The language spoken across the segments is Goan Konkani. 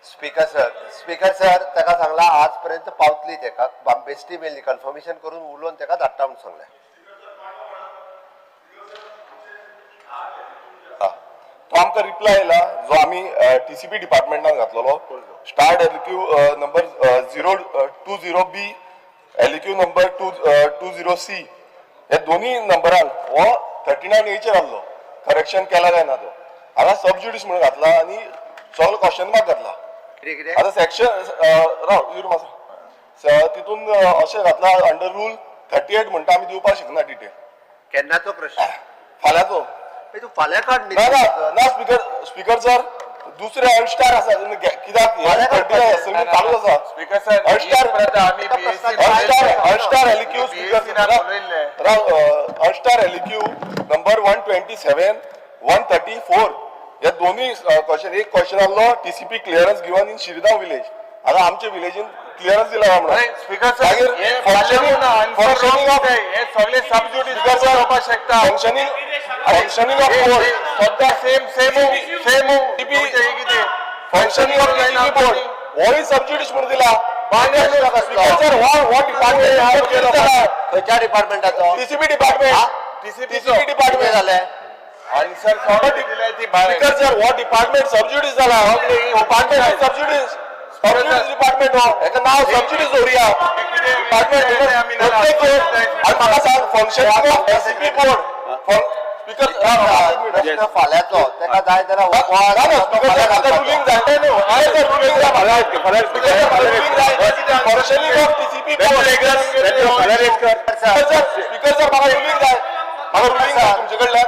स्पीकर सर, स्पीकर सर, ताका सांगला आजपर्यंत पावतली तेका. बेस्टी मेळ्ळी, कन्फर्मेशन करून उलोवन तेका धाडटा म्हणून सांगलें. तो आमकां रिप्लाय आयला जो आमी टीसीपी डिपार्टमेंटान घातलेलो. Starred LQ number 020B, LQ number 220C, हे दोन्ही नंबरान हो 39 एचेर आहलो. करेक्शन केला काय ना तो हांगा सब ज्युडीस म्हणून घातला आनी सगलो क्वेश्चन मार्क घातला. कितें कितें? आतां सेक्शन, राव युर मातसो, तितून अशें घातला अंडर रूल 38 म्हणटा, आमी दिवपाक शकना डिटेल. केन्नाचो प्रश्न? फाल्यांचो. ए, तूं फाल्यां काड न्ही. ना ना ना, स्पीकर, स्पीकर सर, दुसरे अल्स्टार आसा कित्याक फाल्यां काडपाचें. सगळें चालूच आसा. स्पीकर सर, अल्स्टार प्रथा आमी एका प्रश्नाक अल्स्टार, अल्स्टार एलक्यू, स्पीकर राव, अल्स्टार LQ number 127, 134, हे दोन्ही क्वेश्चन. एक क्वेश्चन आहलो TCP clearance given in Shirgaon village. हांगा आमच्या विलेजीन क्लियरन्स दिला काय म्हणून. स्पीकर सर, मागीर हे functioning of- हे सगळे सब ज्युडीस स्पीकर सर, जावपाक शकता. Functioning of board. सद्या सेम सेम सेम कितें फंक्शनिंग ऑफ टीसीपी बोर्ड होय सब ज्युडीस म्हणून दिला. स्पीकर सर, हो हो डिपार्टमेंट केलो. खंयच्या डिपार्टमेंटाचो? TCP department. TCP TCP कितें डिपार्टमेंट. जालें? आन्सर सगळे दिले ती भायर. स्पीकर सर, हो डिपार्टमेंट सब ज्युडीस जाला. डिपार्टमेंट सब ज्युडीस, सब ज्युडीस डिपार्टमेंट हो. हेका नाव सब ज्युडीस दवरुया डिपार्टमेंट प्रत्येक. आनी म्हाका सांग, functioning of TCP board, speaker. प्रश्न फाल्यांचो, तेका जाय जाल्यार ना ना स्पीकर सर, म्हाका रुलींग जाय न्हू. हय सर, रुलींग जाय म्हाका. स्पीकर सर, म्हाका रुलींग जाय. Functioning of TCP board. Speaker sir, speaker sir, म्हाका रुलींग जाय, म्हाका रुलींग जाय तुमचे कडल्यान.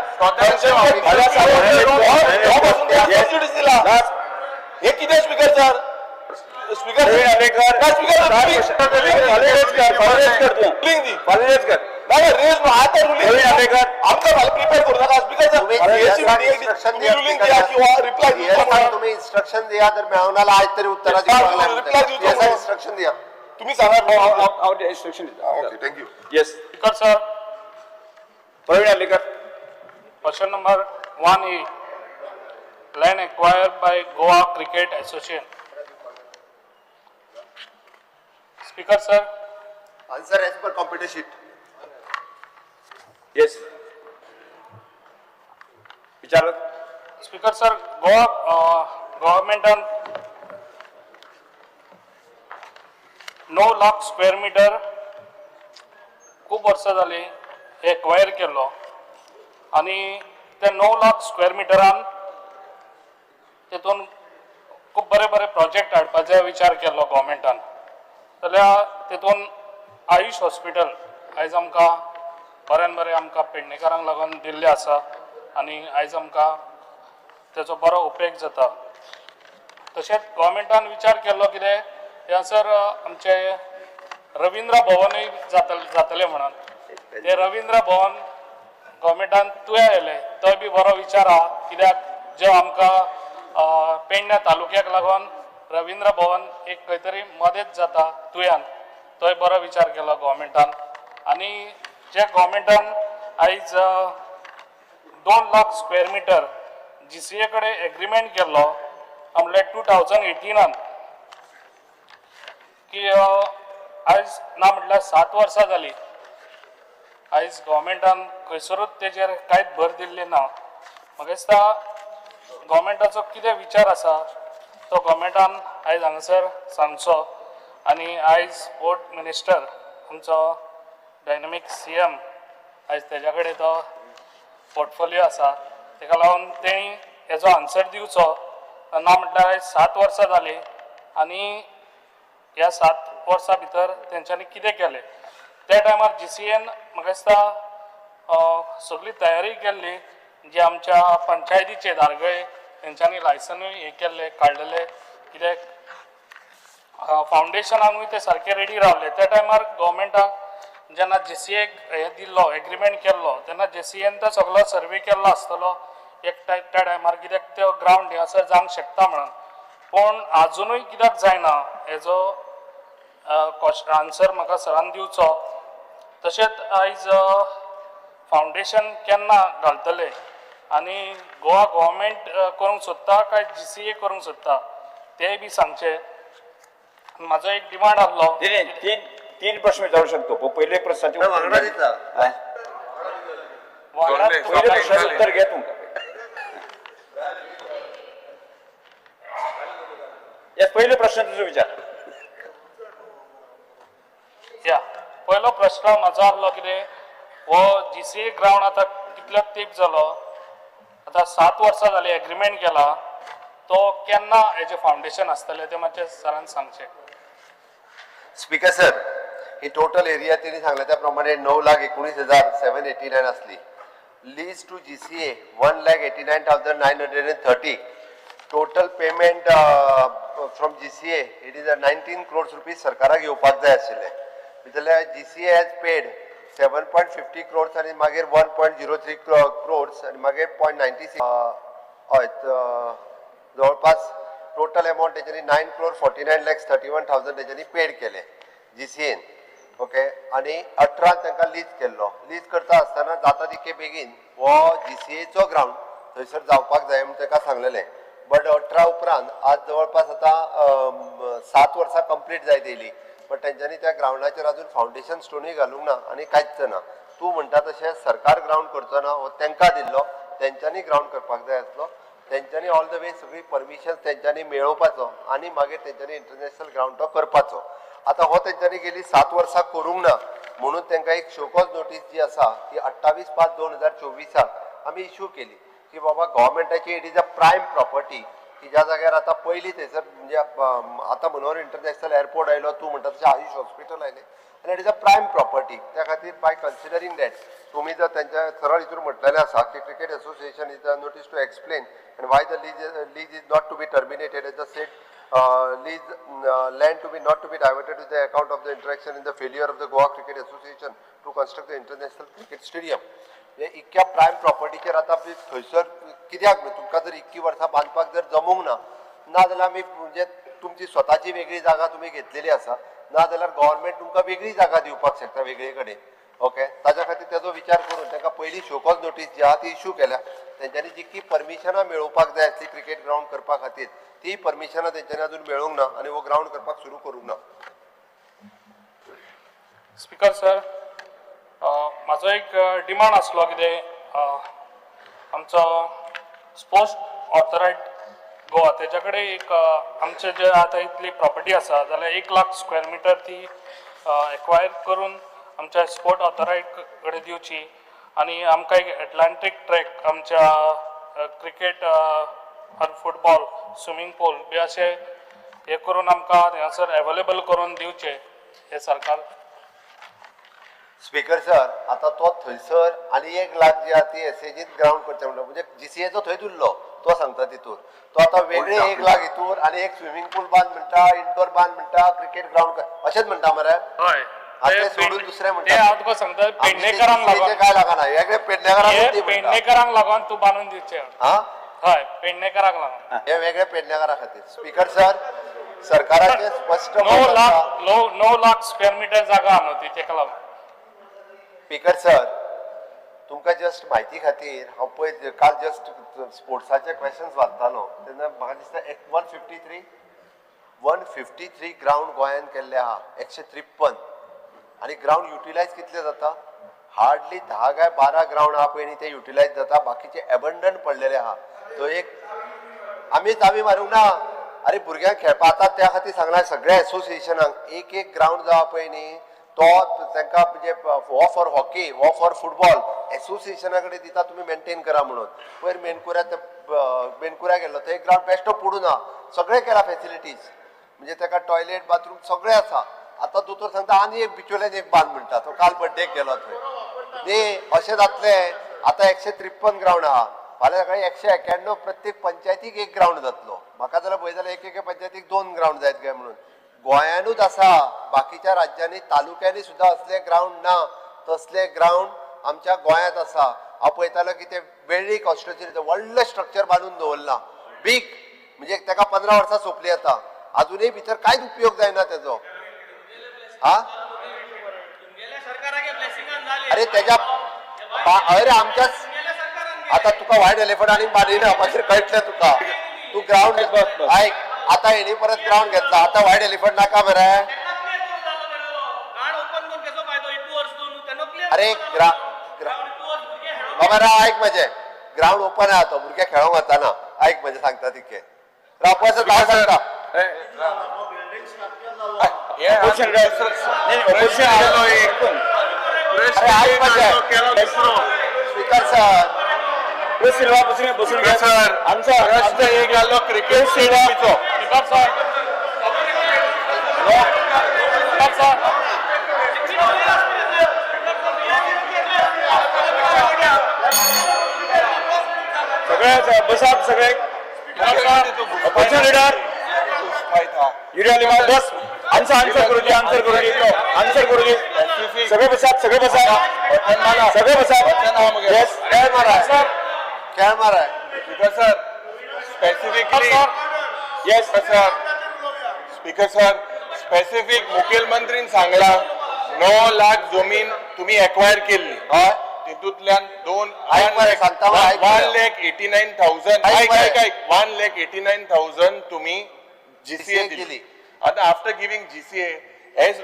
सबसिडीज दिला हे कितें? Speaker sir, speaker, speaker, ruling दी. ना ना, रेज न्हू आतां रुलींग. आमकां फाल्यां प्रिपेर करूं नाका स्पीकर सर. तुम्ही तुम्ही रुलींग दिया किंवा रिप्लाय दिवचो. तुम्ही इन्स्ट्रक्शन दिया तर मेळोंक ना आयज तरी उत्तरां Reply दिवचो म्हणून. इन्स्ट्रक्शन दिया. तुम्ही सांगा. हांव इन्स्ट्रक्शन दिता. Okay, thank you. Yes. Speaker sir, Praveen Arlekar. Question number 1A, land acquired by Goa Cricket Association. Speaker sir, answer as per computer sheet. Yes, विचारत. Speaker sir, Goa गव्हर्मेंटान 9 लाख स्क्वेअर मिटर खूब वर्सां जालीं एक्वायर केल्लो आनी ते 9 लाख स्क्वेअर मिटरान तितून खूब बरे बरे प्रोजेक्ट हाडपाचे विचार केल्लो गव्हर्मेंटान. जाल्यार तितून आयुश हॉस्पिटल आयज आमकां बऱ्यान बरें आमकां पेडणेकारांक लागून दिल्लें आसा आनी आयज आमकां तेचो बरो उपेग जाता. तशेंच गव्हर्मेंटान विचार केल्लो कितें, ह्यासर आमचें रविंद्र भवनूय जातलें म्हणून. तें रविंद्र भवन गव्हर्मेंटान तुया येयलें, तोय बी बरो विचार आहा, कित्याक जे आमकां पेडण्या तालुक्याक लागून रविंद्र भवन एक खंय तरी मदत जाता तुयान. तोय बरो विचार केलो गव्हर्मेंटान. आनी जे गव्हर्मेंटान आयज 2 लाख स्क्वेअर मिटर जीसीए कडेन एग्रीमेंट केल्लो, म्हणल्यार 2018नान, की आयज ना म्हटल्यार 7 वर्सां जालीं, आयज गव्हर्मेंटान खंयसरूच तेजेर कांयच भर दिल्ली ना. म्हाका दिसता गव्हर्मेंटाचो कितें विचार आसा तो गव्हर्मेंटान आयज हांगासर सांगचो. आनी आयज स्पोर्ट मिनिस्टर आमचो डायनमीक सीएम, आयज तेज्या कडेन तो पोर्टफोलियो आसा, तेका लागून तेणी हेजो आन्सर दिवचो. ना म्हटल्यार आयज 7 वर्सां जालीं आनी ह्या 7 वर्सां भितर तेंच्यांनी कितें केलें? त्या टायमार जीसीएन म्हाका दिसता सगळी तयारी केल्ली, जी आमच्या पंचायतीचे दारगळे तेंच्यांनी लायसनूय हे केल्ले, काडलेले, कित्याक फावंडेशनाकूय ते सारके रेडी रावले. त्या टायमार गव्हर्मेंटाक जेन्ना जीसीएक हे दिल्लो, एग्रीमेंट केल्लो, तेन्ना जीसीएन तो सगलो सर्वे केल्लो आसतलो एक त्या टायमार, कित्याक त्यो ग्रावंड हे आसा जावंक शकता म्हणून. पूण आजुनूय कित्याक जायना हेजो आन्सर म्हाका सरान दिवचो. तशेंच आयज फावंडेशन केन्ना घालतले आनी गोवा गव्हर्मेंट करूंक सोदता काय जीसीए करूंक सोदता? तेय बी सांगचे. आनी म्हाजो एक डिमांड आहलो. नाही, नाही, तीन तीन प्रश्न विचारू शकतो, पण पहिले प्रश्नाचे ना, उत्तर वांगडा घे. दिता. हा? वांगडाच दोन्ही. पहिले प्रश्नाचे उत्तर घे तुमका. या पहिले प्रश्न तुझं विचार. या पयलो प्रश्न म्हाजो आहलो कितें, हो जीसीए ग्रावंड आतां कितलो तेंप जालो, आतां 7 वर्सां जाली एग्रीमेंट केला, तो केन्ना हेजें फावंडेशन आसतलें तें मातशें सरान सांगचें. स्पीकर सर, ही टोटल एरिया त्यांनी सांगले त्या प्रमाणे 9,19,789 असली. Lease to GCA 1,89,930. Total payment from GCA, it is a 19 crores rupees सरकाराक येवपाक जाय आशिल्ले. जाल्यार GCA has paid 7.50 crores आनी मागीर 1.03 crores आनी मागीर .96, हय, जवळपास टोटल अमावंट तेच्यांनी 9 crore 49 lakhs 31 thousand तेच्यांनी पेड केले जीसीएन. ओके, आनी 18 तांकां लीज केल्लो. लीज करता आसतना जाता तितके बेगीन हो जीसीएचो ग्रावंड थंयसर जावपाक जाय म्हूण ताका सांगलेलें. बट 18 उपरांत आज जवळपास आतां 7 वर्सां कंप्लीट जायत येयली, बट तेंच्यांनी त्या ग्रावंडाचेर अजून फावंडेशन स्टोनूय घालूंक ना आनी कांयच ना. तूं म्हणटा तशें सरकार ग्रावंड करचो ना, हो तांकां दिल्लो, तेंच्यांनी ग्रावंड करपाक जाय आसलो. तेंच्यांनी ऑल the way सगळी परमिशन तेंच्यांनी मेळोवपाचो आनी मागीर तेंच्यांनी इंटरनॅशनल ग्रावंड तो करपाचो. आतां हो तेंच्यांनी गेली 7 वर्सां करूंक ना म्हणून तांकां एक शोकॉज नोटीस जी आसा ती 28/5/2024 आमी इशू केली की बाबा गव्हर्मेंटाची it is a prime property की ज्या जाग्यार आतां पयलीं थंयसर म्हणजे आतां मनोहर इंटरनॅशनल एअरपोर्ट आयलो, तूं म्हणटा तशें आयुश हॉस्पिटल आयलें आनी it is a prime property. त्या खातीर बाय कन्सिडरींग that तुमी जर तेंच्या सरळ हितून म्हटलेलें आसा की Cricket Association is a notice to explain and why the lease is not to be terminated as the said lease land to be not to be diverted to the account of the interaction in the failure of the Goa Cricket Association to construct the international cricket stadium. म्हणजे इतक्या प्रायम प्रॉपर्टीचेर आतां थंयसर कित्याक न्हू, तुमकां जर इतकी वर्सां बांदपाक जर जमूंक ना, ना जाल्यार आमी म्हणजे तुमची स्वताची वेगळी जागा तुमी घेतलेली आसा, ना जाल्यार गव्हर्मेंट तुमकां वेगळी जागा दिवपाक शकता वेगळे कडेन. ओके, ताज्या खातीर तेजो विचार करून तांकां पयली शोकॉज नोटीस जी आहा ती इशू केल्या. तेंच्यांनी जितकी परमिशनां मेळोवपाक जाय आसली क्रिकेट ग्रावंड करपा खातीर, ती परमिशनां तेंच्यांनी अजून मेळूंक ना आनी हो ग्रावंड करपाक सुरू करूंक ना. स्पीकर सर, म्हाजो एक डिमांड आसलो कितें, आमचो स्पोर्ट्स ऑथोरायट गोवा तेच्या कडेन एक आमचे जे आतां इतली प्रॉपर्टी आसा जाल्यार 1 लाख स्क्वेअर मिटर ती एक्वायर करून आमच्या स्पोर्ट ऑथोरायट कडेन दिवची आनी आमकां एक एटलांटीक ट्रॅक आमच्या क्रिकेट आनी फुटबॉल, स्विमींग पूल बी अशें हे करून आमकां हांगासर एवेलेबल करून दिवचें हें सरकार. स्पीकर सर, आता तो थंयसर आनी 1 लाख जी आहा ती एसएजीन ग्रावंड करचें म्हणटा, म्हणजे जीसीएचो थंयच उरलो तो सांगता तितूर तो आतां वेगळे 1 लाख हितूर आनी एक स्विमींग पूल बांद म्हणटा, इंडोर बांद म्हणटा, क्रिकेट ग्रावंड अशेंच म्हणटा मरे. हय. आतां ते सोडून दुसरें म्हणटा. ते हांव तुका सांगता, पेडणेकरांक लागून. काय लागना, वेगळे पेडणेकरांक हे ती म्हणटा. पेडणेकरांक लागून तूं बांदून दिवचें. हा. हय, पेडणेकरांक लागून. हे वेगळे पेडणेकरा खातीर. स्पीकर सर, सरकाराचें स्पश्ट णव मत आसा. लाख 9 लाख स्क्वेअर मिटर जागा आहा न्हू ती, तेका लागून. स्पीकर सर, तुमकां जस्ट म्हायती खातीर हांव पळय काल जस्ट स्पोर्ट्साचे क्वेश्चन्स वाचतालो तेन्ना म्हाका दिसता एक 153 ग्रावंड गोंयान केल्ले आहा, 153. आनी ग्रावंड युटिलायज कितले जाता? हार्डली 10 काय 12 ग्रावंड आहा पळय न्ही, ते युटिलायज जाता, बाकीचे एबंडन पडलेले आहा. तो एक आमी चावी मारूंक ना. अरे, भुरग्यांक खेळपा आतां त्या खातीर सांगला सगळ्या एसोसिएशनाक, एक एक ग्रावंड जो आहा पळय न्ही तो तांकां म्हणजे हो फॉर हॉकी, हो फॉर फुटबॉल एसोसिएशना कडेन दिता, तुमी मेंटेन करा म्हणून. पयर मेनकुऱ्या ते मेनकुऱ्या गेल्लो, थंय ग्रावंड बेश्टो पडून आहा, सगळें केलां फेसिलिटीज, म्हणजे ताका टॉयलेट बाथरूम सगळें आसा. आतां दोतोर सांगता आनी एक बिचोल्यान एक बांद म्हणटा, तो काल बड्डेक गेलो थंय. न्ही, अशें जातलें. आतां 153 ग्रावंड आहा, फाल्यां सकाळी 191, प्रत्येक पंचायतीक एक ग्रावंड जातलो. म्हाका जाल्यार भंय जाल्यार एक एके पंचायतीक दोन ग्रावंड जायत काय म्हणून. गोंयानूच आसा, बाकीच्या राज्यांनी तालुक्यांनी सुद्दां असले ग्रावंड ना. तसले ग्रावंड आमच्या गोंयांत आसा. हांव पळयतालो की ते वेळ्ळी कॉन्स्टिट्युन्सीचें व्हडलें स्ट्रक्चर बांदून दवरलां बीग, म्हणजे ताका 15 वर्सां सोंपली आतां, अजुनूय भितर कांयच उपयोग जायना तेजो. हा, अरे तेज्या अरे आमच्याच आता तुका व्हायट एलिफंट आनी बांदिना, मागीर कळटलें तुका. तूं ग्रावंड बस, बस. आयक. आता हेणी परत ग्राउंड घेतला, आता व्हायट एलिफंट नाका मरे. अरे बाबा राव, ऐक म्हजे, ग्राउंड ओपन आहा तो, भुरगे खेळोंक वताना. ऐक म्हजे सांगता तितके, राव बस, हांव सांगता. Opposition leader. नाही, opposition leader. अरे ऐक म्हजे, स्पीकर सर. प्लीज सिल्वा, बसून बसून घ्या. Sir, answer. प्रश्न एक आलो क्रिकेट स्टेडियमचो. Speaker sir, speaker sir. सगळे बसात सगळे. अपोजिशन लिडर युरिया लिमा, बस. आन्सर, आन्सर करू दे, आन्सर करू दे, आन्सर करू दे. सगळे बसात, सगळे बसात, सगळे बसात. येस. खेळ माराय, खेळ माराय. Speaker sir, specifically. Sir. Yes. Sir, speaker sir, specific मुखेलमंत्रीन सांगला 9 लाख जमीन तुम्ही एक्वायर केल्ली. हय. तितूंतल्यान दोन ऐक मरे, सांगता मरे, ऐक मरे. 1,89,000. ऐक ऐक मरे. ऐक ऐक, 1,89,000 तुम्ही जीसीए GCA दिली. दिली. आता after giving GCA, as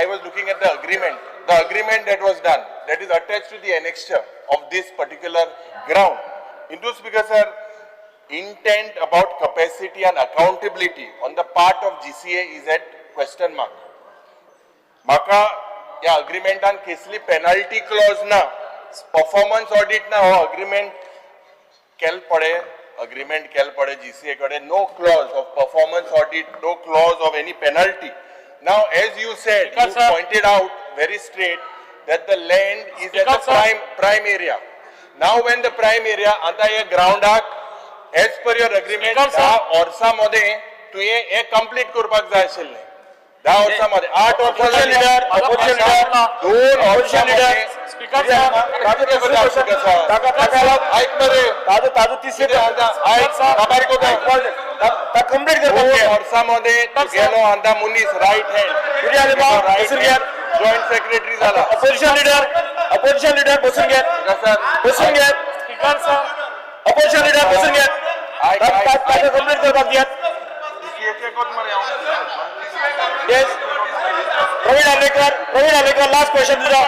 I was looking at the agreement, the agreement that was done, that is attach to the annexure of this particular ground. Into speaker sir, intent about capacity and accountability on the part of GCA is at question mark. म्हाका ह्या अग्रीमेंटान कसली पेनल्टी क्लॉज ना, परफॉर्मन्स ऑडिट ना. हो अग्रीमेंट केल पडे, अग्रीमेंट केल पडे जीसीए कडेन, no clause of performance audit, no clause of any penalty. Now as you said, Speaker, you sir. Pointed out very straight that the land is at the Speaker, sir. Prime area. Now when the prime area, आता हे ग्राउंडाक as per your agreement Speaker, sir. 10 वर्सां मदें तुवें हें कंप्लीट करपाक जाय आशिल्लें. 10 वर्सां मदें, 8 वर्सां Opposition जालीं. leader, opposition leader. दोन Opposition वर्सां leader. मदें. Speaker sir. ताका ताका ऐक मरे. ताजो ताजो तिसरे कितें आतां? ऐक, काबार कोता. कंप्लीट दोन करपाक. वर्सां मदें तुगेलो आतां मनीस रायट हँड कितें जालें बा? बसून घेयात. जॉयंट सेक्रेटरी जाला. अपोजिशन लिडर, अपोजिशन लिडर, बसून घेयात. सर. बसून घेयात. Speaker sir. अपोजिशन लिडर, बसून घेयात. ऐक, ऐक, ताका कंप्लीट करपाक दियात. Yes. Praveen Alekar, Praveen Alekar, last question तुझा.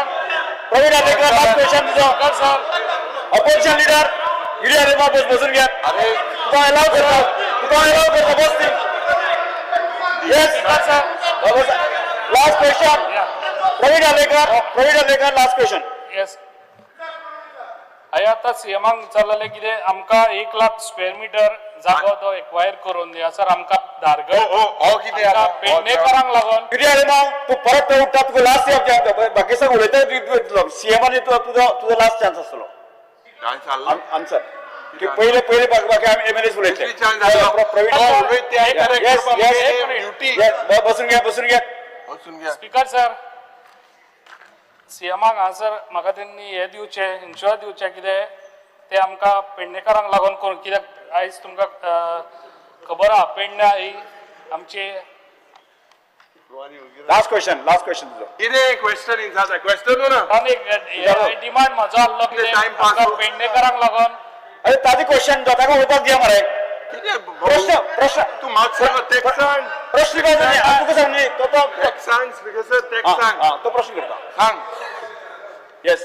प्रवीण आलेकर, लास्ट क्वेश्चन तुझा. Speaker sir. Opposition leader Yuri Alemao, बस, बसून घ्या. अरे. तुका अलाव करता, तुका अलाव करता, बस ती. Yes. Speaker sir. Last question, Praveen Alekar, Praveen Alekar, last question. Yes. हांवें आतां सीएमाक विचारलेलें कितें आमकां 1 लाख स्क्वेअर मिटर जागो तो एक्वायर करून दी सर आमकां धारगळ, हो हो हो, कितें आमकां आतां? पेडणेकरांक लागून. युरी आलेमाव, तू परत ते उठता, तुका लास्ट बाकी सगळं उलयता. सीएमाने तुझा तुझा लास्ट चान्स असतो. काय चाललं? आन्सर की पहिले पहिले बाकी आम्ही एमएलए उलयतले. कितली chance आसलो? प्रवीण. हो, उलयत ते आहे, correct Yes, करपाक yes. म्हणजे duty. Yes, बसून घ्या, बसून घ्या. वचून घ्या. स्पीकर सर, सीएमाक हांगासर म्हाका तेंनी हें दिवचें, इन्शुरन्स दिवचें कितें तें आमकां पेडणेकारांक लागून करून, कित्याक आयज तुमकां खबर आहा पेडण्या ही आमची. लास्ट क्वेश्चन, लास्ट क्वेश्चन तुझो. कितें क्वेश्चन इन्साता? क्वेश्चन ना. आनी एक डिमांड म्हाजो आहलो कितें Time pass. आमकां पेडणेकारांक लागून. अरे, ताजी क्वेश्चन ताका उलोवपाक दिया मरे. कितें? प्रश्न, प्रश्न. तूं म्हाका सांग, तेक सांग. प्रश्न काय न्ही, हांव तुका सांग न्ही, तो तो तेक सांग स्पीकर सर, तेक हा, सांग. हा, तो प्रश्न करता. सांग. येस.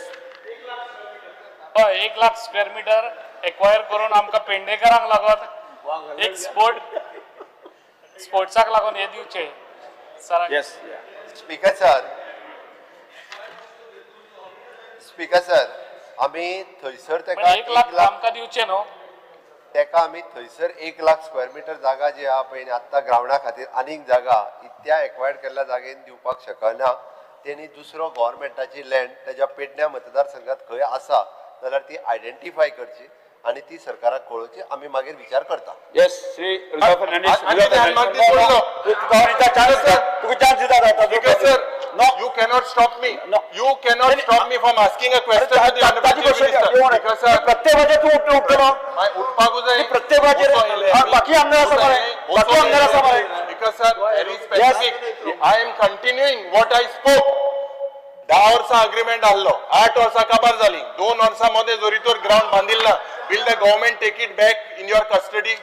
हय, 1 लाख स्क्वेअर मिटर एक्वायर करून आमकां पेडणेकारांक लागून एक स्पोर्ट्साक लागून हें दिवचें सराक. Yes. Speaker sir, speaker sir, आमी थंयसर तेका म्हणजे एक एक लाख लाख आमकां दिवचें न्हू. तेका आमी थंयसर 1 लाख स्क्वेअर मिटर जागा जी आहा पळय न्ही, आत्तां ग्रावंडा खातीर आनीक जागा ही त्या एक्वायर्ड केल्ल्या जागेन दिवपाक शकना. तेणी दुसरो गोवोरमेंटाची लँड तेज्या पेडण्या मतदारसंघात खंय आसा जाल्यार ती आयडेंटिफाय करची आनी ती सरकाराक कळोवची. आमी मागीर विचार करता. येस, श्री रुजो फर्नांडीस. आनी कितें? आनी मागीर सोडलो. तुका हांव दिता चान्स, तुका चान्स दिता आता. Speaker sir, No. You cannot stop me. No. You cannot stop me from asking a question to the honorable ताजी Chief question. Minister. Speaker sir, प्रत्येकाचे तूं उठलो उठलो. मागीर उठपाकूच जाय. प्रत्येकाचेर बसो येयले. बाकी आमदार आसा मरे, बाकी आमदार आसा मरे. Speaker sir, very specific. I am continuing what I spoke. 10 वर्सां अग्रीमेंट आहलो, 8 वर्सां काबार जाली. 2 वर्सां मदें जरी तर ग्रावंड बांदिल ना, will the government take it back in your custody?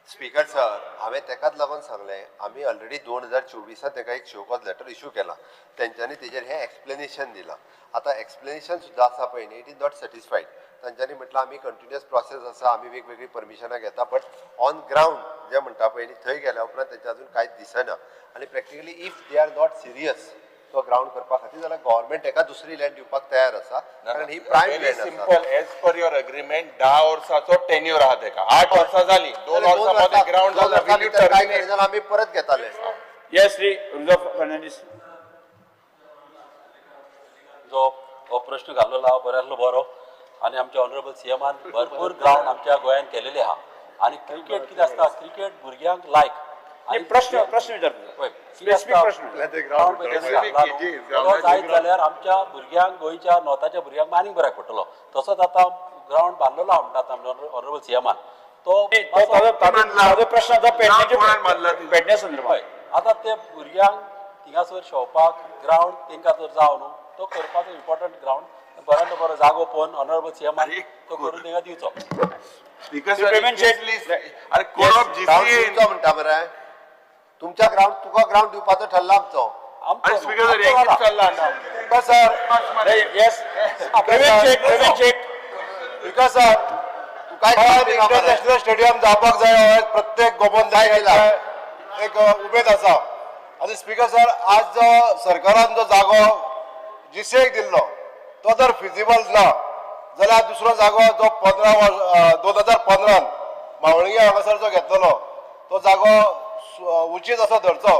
Speaker sir, हांवें तेकाच लागून सांगलें, आमी ऑलरेडी 2024 ताका एक शो कॉज लेटर इशू केला. तेंच्यांनी तेजेर हें एक्सप्लेनेशन दिलां. आतां एक्सप्लेनेशन सुद्दां आसा पळय न्ही, it is not satisfied. तांच्यांनी म्हटलां आमी कंटिन्युअस प्रोसेस आसा, आमी वेगवेगळीं परमिशनां घेता, बट ऑन ग्रावंड जें म्हणटा पळय न्ही, थंय गेल्या उपरांत तेंचें अजून कांयच दिसना. आनी practically if they are not serious तो ग्रावंड करपा खातीर, जाल्यार गव्हर्मेंट तेका दुसरी लँड दिवपाक तयार आसा, कारण ही प्रायम व्हेरी लँड आसा. Simple, as per your agreement 10 वर्साचो टेन्युअर आहा तेका. 8 वर्सां जाली, 2 वर्सां मदीं ग्रावंड दोन जाला. वर्सां भितर कांय करिना, आमी परत घेताले. येस, श्री रुजो फर्नांडीस. जो हो प्रश्न घाल्लेलो आहा, बरो आसलो बरो. आनी आमच्या ऑनरेबल सीएमान भरपूर ग्रावंड आमच्या गोंयान केलेले आहा. आनी क्रिकेट कितें आसता, क्रिकेट भुरग्यांक लायक. नाही, प्रश्न प्रश्न विचार तुझा. स्पेसिफिक प्रश्न. ग्रावंड तो जायत जाल्यार आमच्या भुरग्यांक, गोंयच्या नॉर्थाच्या भुरग्यांक आनीक बऱ्याक पडटलो. तसोच आतां ग्रावंड बांदलेलो आहा म्हणटात आमच्या ऑनरेबल सीएमान तो नाही, तो ताजो प्रश्न आता कोणान बांदला पेडण्याच्या ती? पेडण्या संदर्भात. हय, आतां ते भुरग्यांक थिंगासर शोवपाक ग्रावंड तेंकां जर जाव न्हू, तो करपाचो इम्पॉर्टंट ग्रावंड बऱ्यांतलो बरो जागो पळोवन ऑनरेबल सीएमान तो करून तेंकां दिवचो. स्पीकर श्री प्रेमेन शेट. अरे, कोरप ग्रावंड जीसीए दिवचो म्हणटा मरे, तुमच्या ग्रावंड, तुका ग्रावंड दिवपाचो ठरला आमचो. आमचो अरे न्हू, स्पीकर सर, आमचो हे जाला. कितें चल्लां आतां? नाही, येस, प्रेमेन शेट, प्रेमेन शेट. स्पीकर सर, तू काय इंटरनॅशनल स्टेडियम जावपाक जाय हो प्रत्येक गोबन काय दिला? एक उमेद आसा. आनी स्पीकर सर, आज जो सरकारान जो जागो जीसीएक दिल्लो तो जर फिजिबल ना जाल्यार दुसरो जागो जो 15 वर्स 2015 मावळिंगे हांगासर जो घेतलेलो तो जागो उचीत असो धरचो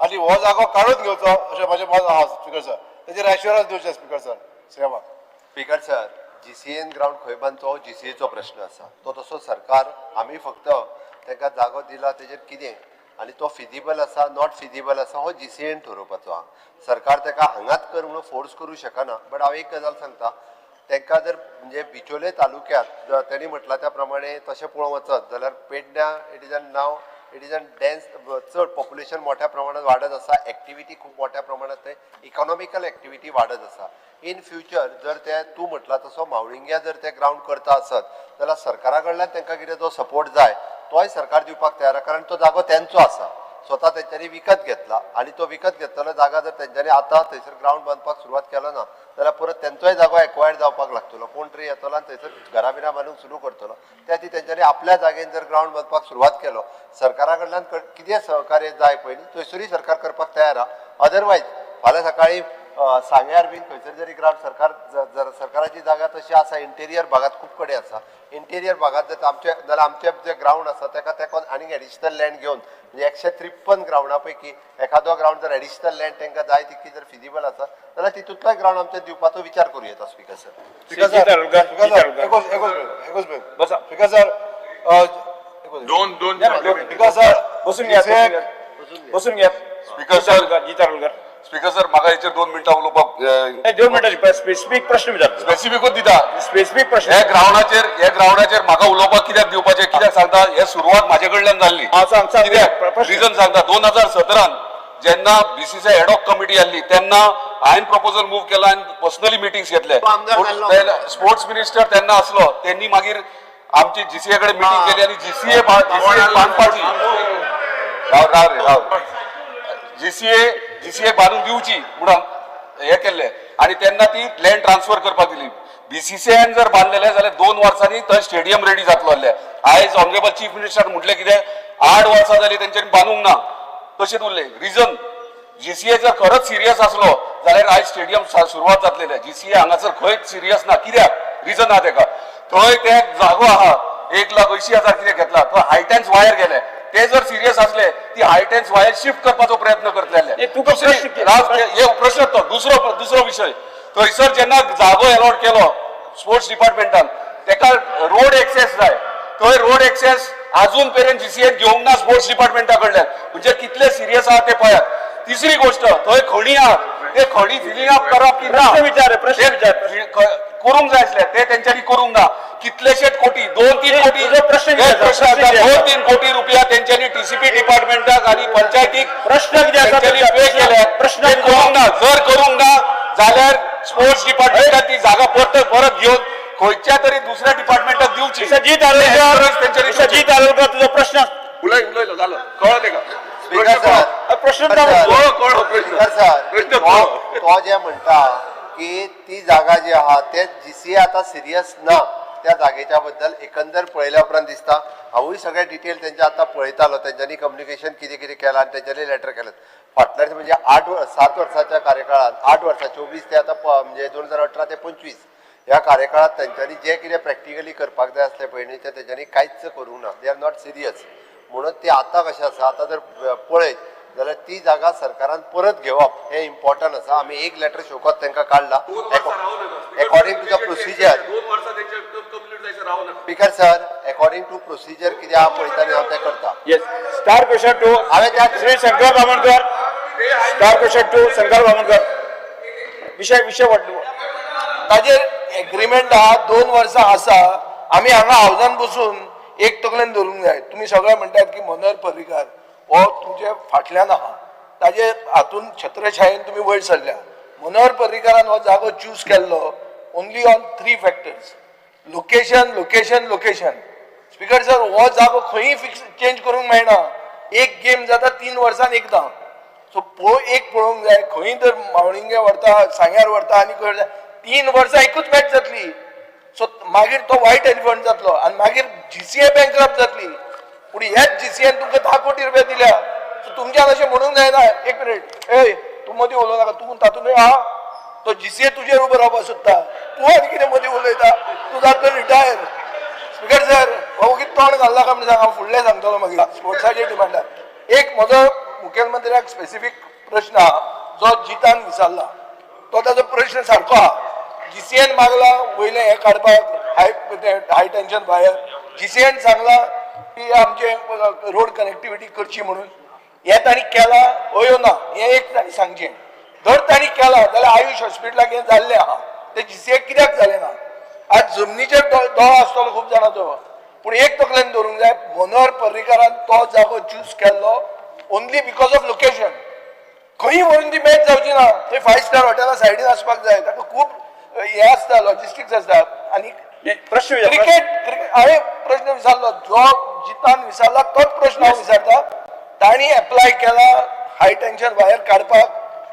आनी हो जागो काडून घेवचो अशें म्हाजें मत आहा. स्पीकर सर, तेजेर एश्युरन्स दिवचें स्पीकर सर सीएमाक. स्पीकर सर, जीसीएन ग्रावंड खंय बांदचो हो जीसीएचो प्रश्न आसा. तो तसो सरकार, आमी फक्त तांकां जागो दिला तेजेर कितें आनी तो फिजिबल आसा, not feasible आसा, हो जीसीएन ठरोवपाचो आहा. सरकार ताका हांगाच कर म्हणून फोर्स करूं शकना. बट हांव एक गजाल सांगता, तांकां जर म्हणजे बिचोले तालुक्यांत जर तेणी म्हटलां त्या प्रमाणे तशें पळोवंक वचत जाल्यार पेडण्यां it is an now it is an dense, चड पॉप्युलेशन मोठ्या प्रमाणात वाडत आसा, एक्टिविटी खूब मोठ्या प्रमाणात थंय इकॉनॉमिकल एक्टिविटी वाडत आसा. इन फ्युचर जर ते तूं म्हटलां तसो मावळिंग्या जर ते ग्रावंड करता आसत जाल्यार सरकारा कडल्यान तांकां कितें जो सपोर्ट जाय तोय सरकार दिवपाक तयार आहा, कारण तो जागो तेंचो आसा, स्वता तेंच्यांनी विकत घेतला. आनी तो विकत घेतलेलो जागा जर तेंच्यांनी आतां थंयसर ग्रावंड बांदपाक सुरवात केलो ना जाल्यार परत तेंचोय जागो एक्वायर्ड जावपाक लागतलो. कोण तरी येतलो आनी थंयसर घरां बिरां बांदूंक सुरू करतलो. त्या खातीर तेंच्यांनी आपल्या जागेन जर ग्रावंड बांदपाक सुरवात केलो, सरकारा कडल्यान कितें सहकार्य जाय पळय न्ही, थंयसरूय सरकार करपाक तयार आहा. अदरवायज फाल्यां सकाळीं सांग्यार बीन खंयसर जरी ग्रावंड सरकार जर सरकाराची जागा तशी आसा, इंटेरियर भागात खूब कडेन आसा, इंटेरियर भागात जर आमचे जाल्यार आमचे जे ग्रावंड आसा तेका तेका आनीक एडिशनल लँड घेवन, म्हणजे 153 ग्रावंडा पैकी एखादो ग्रावंड जर एडिशनल लँड तांकां जाय तितकी जर फिजिबल आसा जाल्यार तितूंतलोय ग्रावंड आमचे दिवपाचो विचार करूं येता स्पीकर सर. स्पीकर जी सर, तालुका, स्पीकर जी सर, तालुका. एकूच एकूच मिनिट, एकूच मिनिट. बसा. स्पीकर सर, एकूच मिनिट. दोन दोन स्पीकर सर, बसून घ्या, बसून घ्या, बसून घ्या. स्पीकर सर, जी तारुलकर. स्पीकर सर, म्हाका हेचेर 2 मिनटां उलोवपाक नाही, 2 मिनिटांची स्पेसिफिक प्रश्न विचार. स्पेसिफिकूच दिता. स्पेसिफिक प्रश्न. ह्या ग्रावंडाचेर म्हाका उलोवपाक कित्याक दिवपाचें, कित्याक सांगता, हे सुरवात म्हाजे कडल्यान जाल्ली. हा, सांग, सांग. कित्याक प्रश्न. रिजन सांगता. 2017 जेन्ना बीसीसीआय एडॉक कमिटी आसली तेन्ना हांवें प्रपोजल मूव केला आनी पर्सनली मिटिंग्स घेतले. तो आमदार जाल्लो. स्पोर्ट्स मिनिस्टर तेन्ना आसलो, तेन्नी मागीर आमची जीसीए कडेन मिटींग केली आनी जीसीए बांदपाची, राव राव रे राव, जीसीए जीसीए बांदून दिवची म्हणून हे केल्ले आनी तेन्ना ती लँड ट्रान्सफर करपाक दिली. बीसीसीआयन जर बांदलेले जाल्यार 2 वर्सांनी थंय स्टेडियम रेडी जातलो आहले. आयज ऑनरेबल चीफ मिनिस्टर म्हटलें कितें, 8 वर्सां जाली तेंच्यांनी बांदूंक ना, तशेंच उरलें. रिजन, जीसीए जर खरोच सिरियस आसलो जाल्यार आयज स्टेडियम सुरवात जातलेले. जीसीए हांगासर खंयच सिरियस ना. कित्याक रिजन आहा तेका, थंय ते जागो आहा 1,80,000 कितें घेतला, तो हायटेन्स वायर गेले. ते जर सिरियस असले ती हायटेन्स वायर शिफ्ट करपाचो प्रयत्न करतले. ए, तुका प्रश्न हे प्रश्न तो दुसरो दुसरो विशय, थंयसर जेन्ना जागो एलॉट केलो स्पोर्ट्स डिपार्टमेंटान तेका रोड एक्सेस जाय. थंय रोड एक्सेस अजून मेरेन जीसीएन घेवंक ना स्पोर्ट्स डिपार्टमेंटा कडल्यान. म्हणजे कितले सिरियस आहा ते पळयात. तिसरी गोष्ट, थंय खणी आहात, ते खणी फिलिंग अप करप की ना, प्रश्न विचार, प्रश्न ते विचार. करूंक जाय आसले ते तेंच्यांनी करूंक ना. कितलेशेच कोटी, 2-3 कोटी, तुजो प्रश्न हे कितें आसा? प्रश्न प्रश्न आसा. कितें आसा? 2-3 कोटी रुपया तेंच्यांनी टीसीपी डिपार्टमेंटाक आनी पंचायतीक प्रश्न कितें आसा? तेंच्यांनी पे केले. प्रश्न ते करूंक ना. जर करूंक ना जाल्यार स्पोर्ट्स डिपार्टमेंटान ती जागा परत परत घेवन खंयच्या तरी दुसऱ्या डिपार्टमेंटाक दिवची. जी ते तारुलकर encourage तेंच्यांनी जी तारुलकर, तुजो प्रश्न. उलय उलयलो जालो कळ्ळो तेका. स्पीकर सर, प्रश्न कळ्ळो कळ्ळो प्रश्न. स्पीकर सर, प्रश्न तो कळ्ळो. तो जे म्हणटा की ती जागा जी आहा ते जीसीए आतां सिरियस ना त्या जागेच्या बद्दल एकंदर पळयल्या उपरांत दिसता. हांवूय सगळे डिटेल तेंचे आतां पळयतालो, तेंच्यांनी कम्युनिकेशन कितें कितें केलां आनी तेंच्यांनी लेटर केलें फाटल्या म्हणजे 8-7 वर्साच्या कार्यकाळांत, 8 वर्सां 24 ते आतां म्हणजे 2018 ते 25 ह्या कार्यकाळांत तेंच्यांनी जें कितें प्रॅक्टिकली करपाक जाय आसलें पळय न्ही, तें तेंच्यांनी कांयच करूंक ना. They are not serious. म्हणून ती आतां कशें आसा, आतां जर पळयत जाल्यार ती जागा सरकारान परत घेवप हें इम्पॉर्टंट आसा. आमी एक लेटर शोकत तांकां काडला according to the procedure. Speaker sir, according to procedure कितें आहा पळयता न्ही, हांव तें करता. Yes, star question 2. हांवें त्या श्री शंकर बामणकर. Star question 2, Shankar Bamankar. विषय विषय वाटलो. ताजेर एग्रीमेंट आहा, 2 वर्सां आसा. आमी हांगा हावजान बसून एक तकलेन धरूंक जाय. तुमी सगळे म्हणटात की मनोहर पर्रीकार हो तुमचे फाटल्यान आहा, ताजे हातून छत्रछायेन तुमी वयर सरल्या. मनोहर पर्रीकारान हो जागो चूज केल्लो only on 3 factors: location, location, location. Speaker sir, हो जागो खंयी फिक्स चेंज करूंक मेळना. एक गेम जाता 3 वर्सान एकदां. सो एक पळोवंक जाय, खंय तर मावळिंगे व्हरता, सांग्यार व्हरता आनी खंय व्हरता, 3 वर्सां एकूच मॅच जातली. सो मागीर तो वायट एलिफंट जातलो आनी मागीर जीसीए बँकरप्ट जातली. पूण ह्याच जीसीएन तुमकां 10 कोटी रुपया दिल्या. सो तुमच्यान अशें म्हणूंक जायना. एक मिनीट, ए तूं मदीं उलोवं नाका. तूं तातूंत आहा, तो जीसीए तुजेर उबो रावपाक सोदता, तूं आनी कितें मदीं उलयता, तूं जातलो रिटायर. स्पीकर सर, हो वगीत तोंड घालना काय म्हणून सांग, हांव फुडलें सांगतलो मागीर स्पोर्ट्साचेर डिमांडार. एक म्हजो मुखेलमंत्र्याक स्पेसिफीक प्रश्न आहा, जो जितान विचारला तो ताजो प्रश्न सारको आहा. जीसीएन मागला वयलें हें काडपाक, हाय टेन्शन वायर. जीसीएन सांगला की आमचे रोड कनेक्टिविटी करची म्हणून. हें तांणी केलां हय ना, हें एक तांणी सांगचें. जर तांणी केलां जाल्यार आयुश हॉस्पिटलाक हें जाल्लें आहा, तें जीसीएक कित्याक जालें ना? आज जमनीचेर दोळो आसतलो खूब जाणांचो, पूण एक तकलेन दवरूंक जाय, मनोहर पर्रीकारान तो जागो चूज केल्लो ओनली because of location. खंय व्हरून ती मॅच जावची ना, थंय 5 स्टार हॉटेला सायडीन आसपाक जाय. ताका खूब हें आसता, लॉजिस्टिक्स आसता. आनी प्रश्न विचार. क्रिकेट क्रिकेट हांवें प्रश्न विचारलो, जो जितान विचारला तोच प्रश्न हांव विचारता. तांणी एप्लाय केला हाय टेन्शन वायर काडपाक,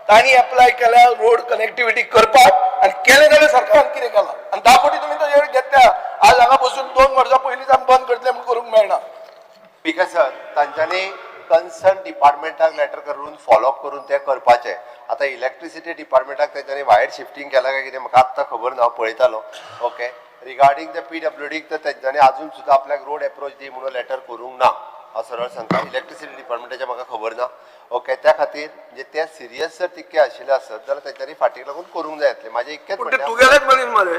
तांणी एप्लाय केल्या रोड कनेक्टिविटी करपाक, आनी केलें जाल्यार सरकारान कितें केलां? आनी 10 कोटी तुमी ताजेर घेतल्या. आज हांगा बसून 2 वर्सां पयलींच आमी बंद करतले म्हूण करूंक मेळना. स्पीकर सर, तांच्यांनी कन्सर्न डिपार्टमेंटाक लेटर करून फॉलोअप करून तें करपाचें. आतां इलेक्ट्रिसिटी डिपार्टमेंटाक तेंच्यांनी वायर शिफ्टींग केलां काय कितें म्हाका आत्तां खबर ना, हांव पळयतालो. Okay, regarding the पीडब्ल्यूडीक तर तेंच्यांनी आजून सुद्दां आपल्याक रोड एप्रोच दी म्हणून लेटर करूंक ना, हांव सरळ सांगता. इलेक्ट्रिसिटी डिपार्टमेंटाचें म्हाका खबर ना. ओके, त्या खातीर म्हणजे ते सिरियस जर तितके आशिल्ले आसत जाल्यार तेंच्यांनी फाटीक लागून करूंक जाय आसलें. म्हाजें इतकेंच पूण ते म्हणणें. तुगेलेच मनीस मरे,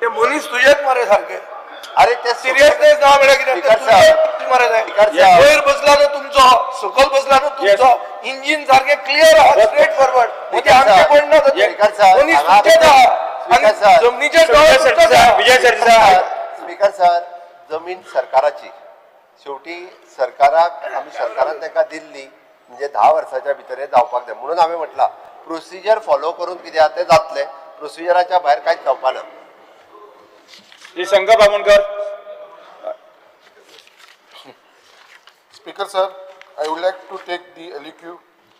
ते मनीस तुजेच मरे सारके. अरे ते सिरियसनेस ना म्हळ्यार कितें? स्पीकर सर, मरे ते. स्पीकर सर, वयर बसला तो तुमचो, सकयल बसला तो तुमचो, इंजीन सारकें क्लियर आहा, स्ट्रेट फॉरवर्ड. म्हणजे आमचें कोण ना, स्पीकर सर, मनीस हांगा तुमचेच आहा स्पीकर आनी सर, जमनीचेर दोळे विजय तुमचोच आहा. विजय सरदेसाय. स्पीकर सर, जमीन सरकाराची, शेवटी सरकाराक आमी सरकारान ताका दिल्ली म्हणजे 10 वर्साच्या भितर हें जावपाक जाय म्हणून हांवें म्हटलां प्रोसिजर फॉलो करून कितें आहा तें जातलें, प्रोसिजराच्या भायर कांयच जावपा ना. Shri Shankar Bamonkar. Speaker sir, I would like to take the LEQ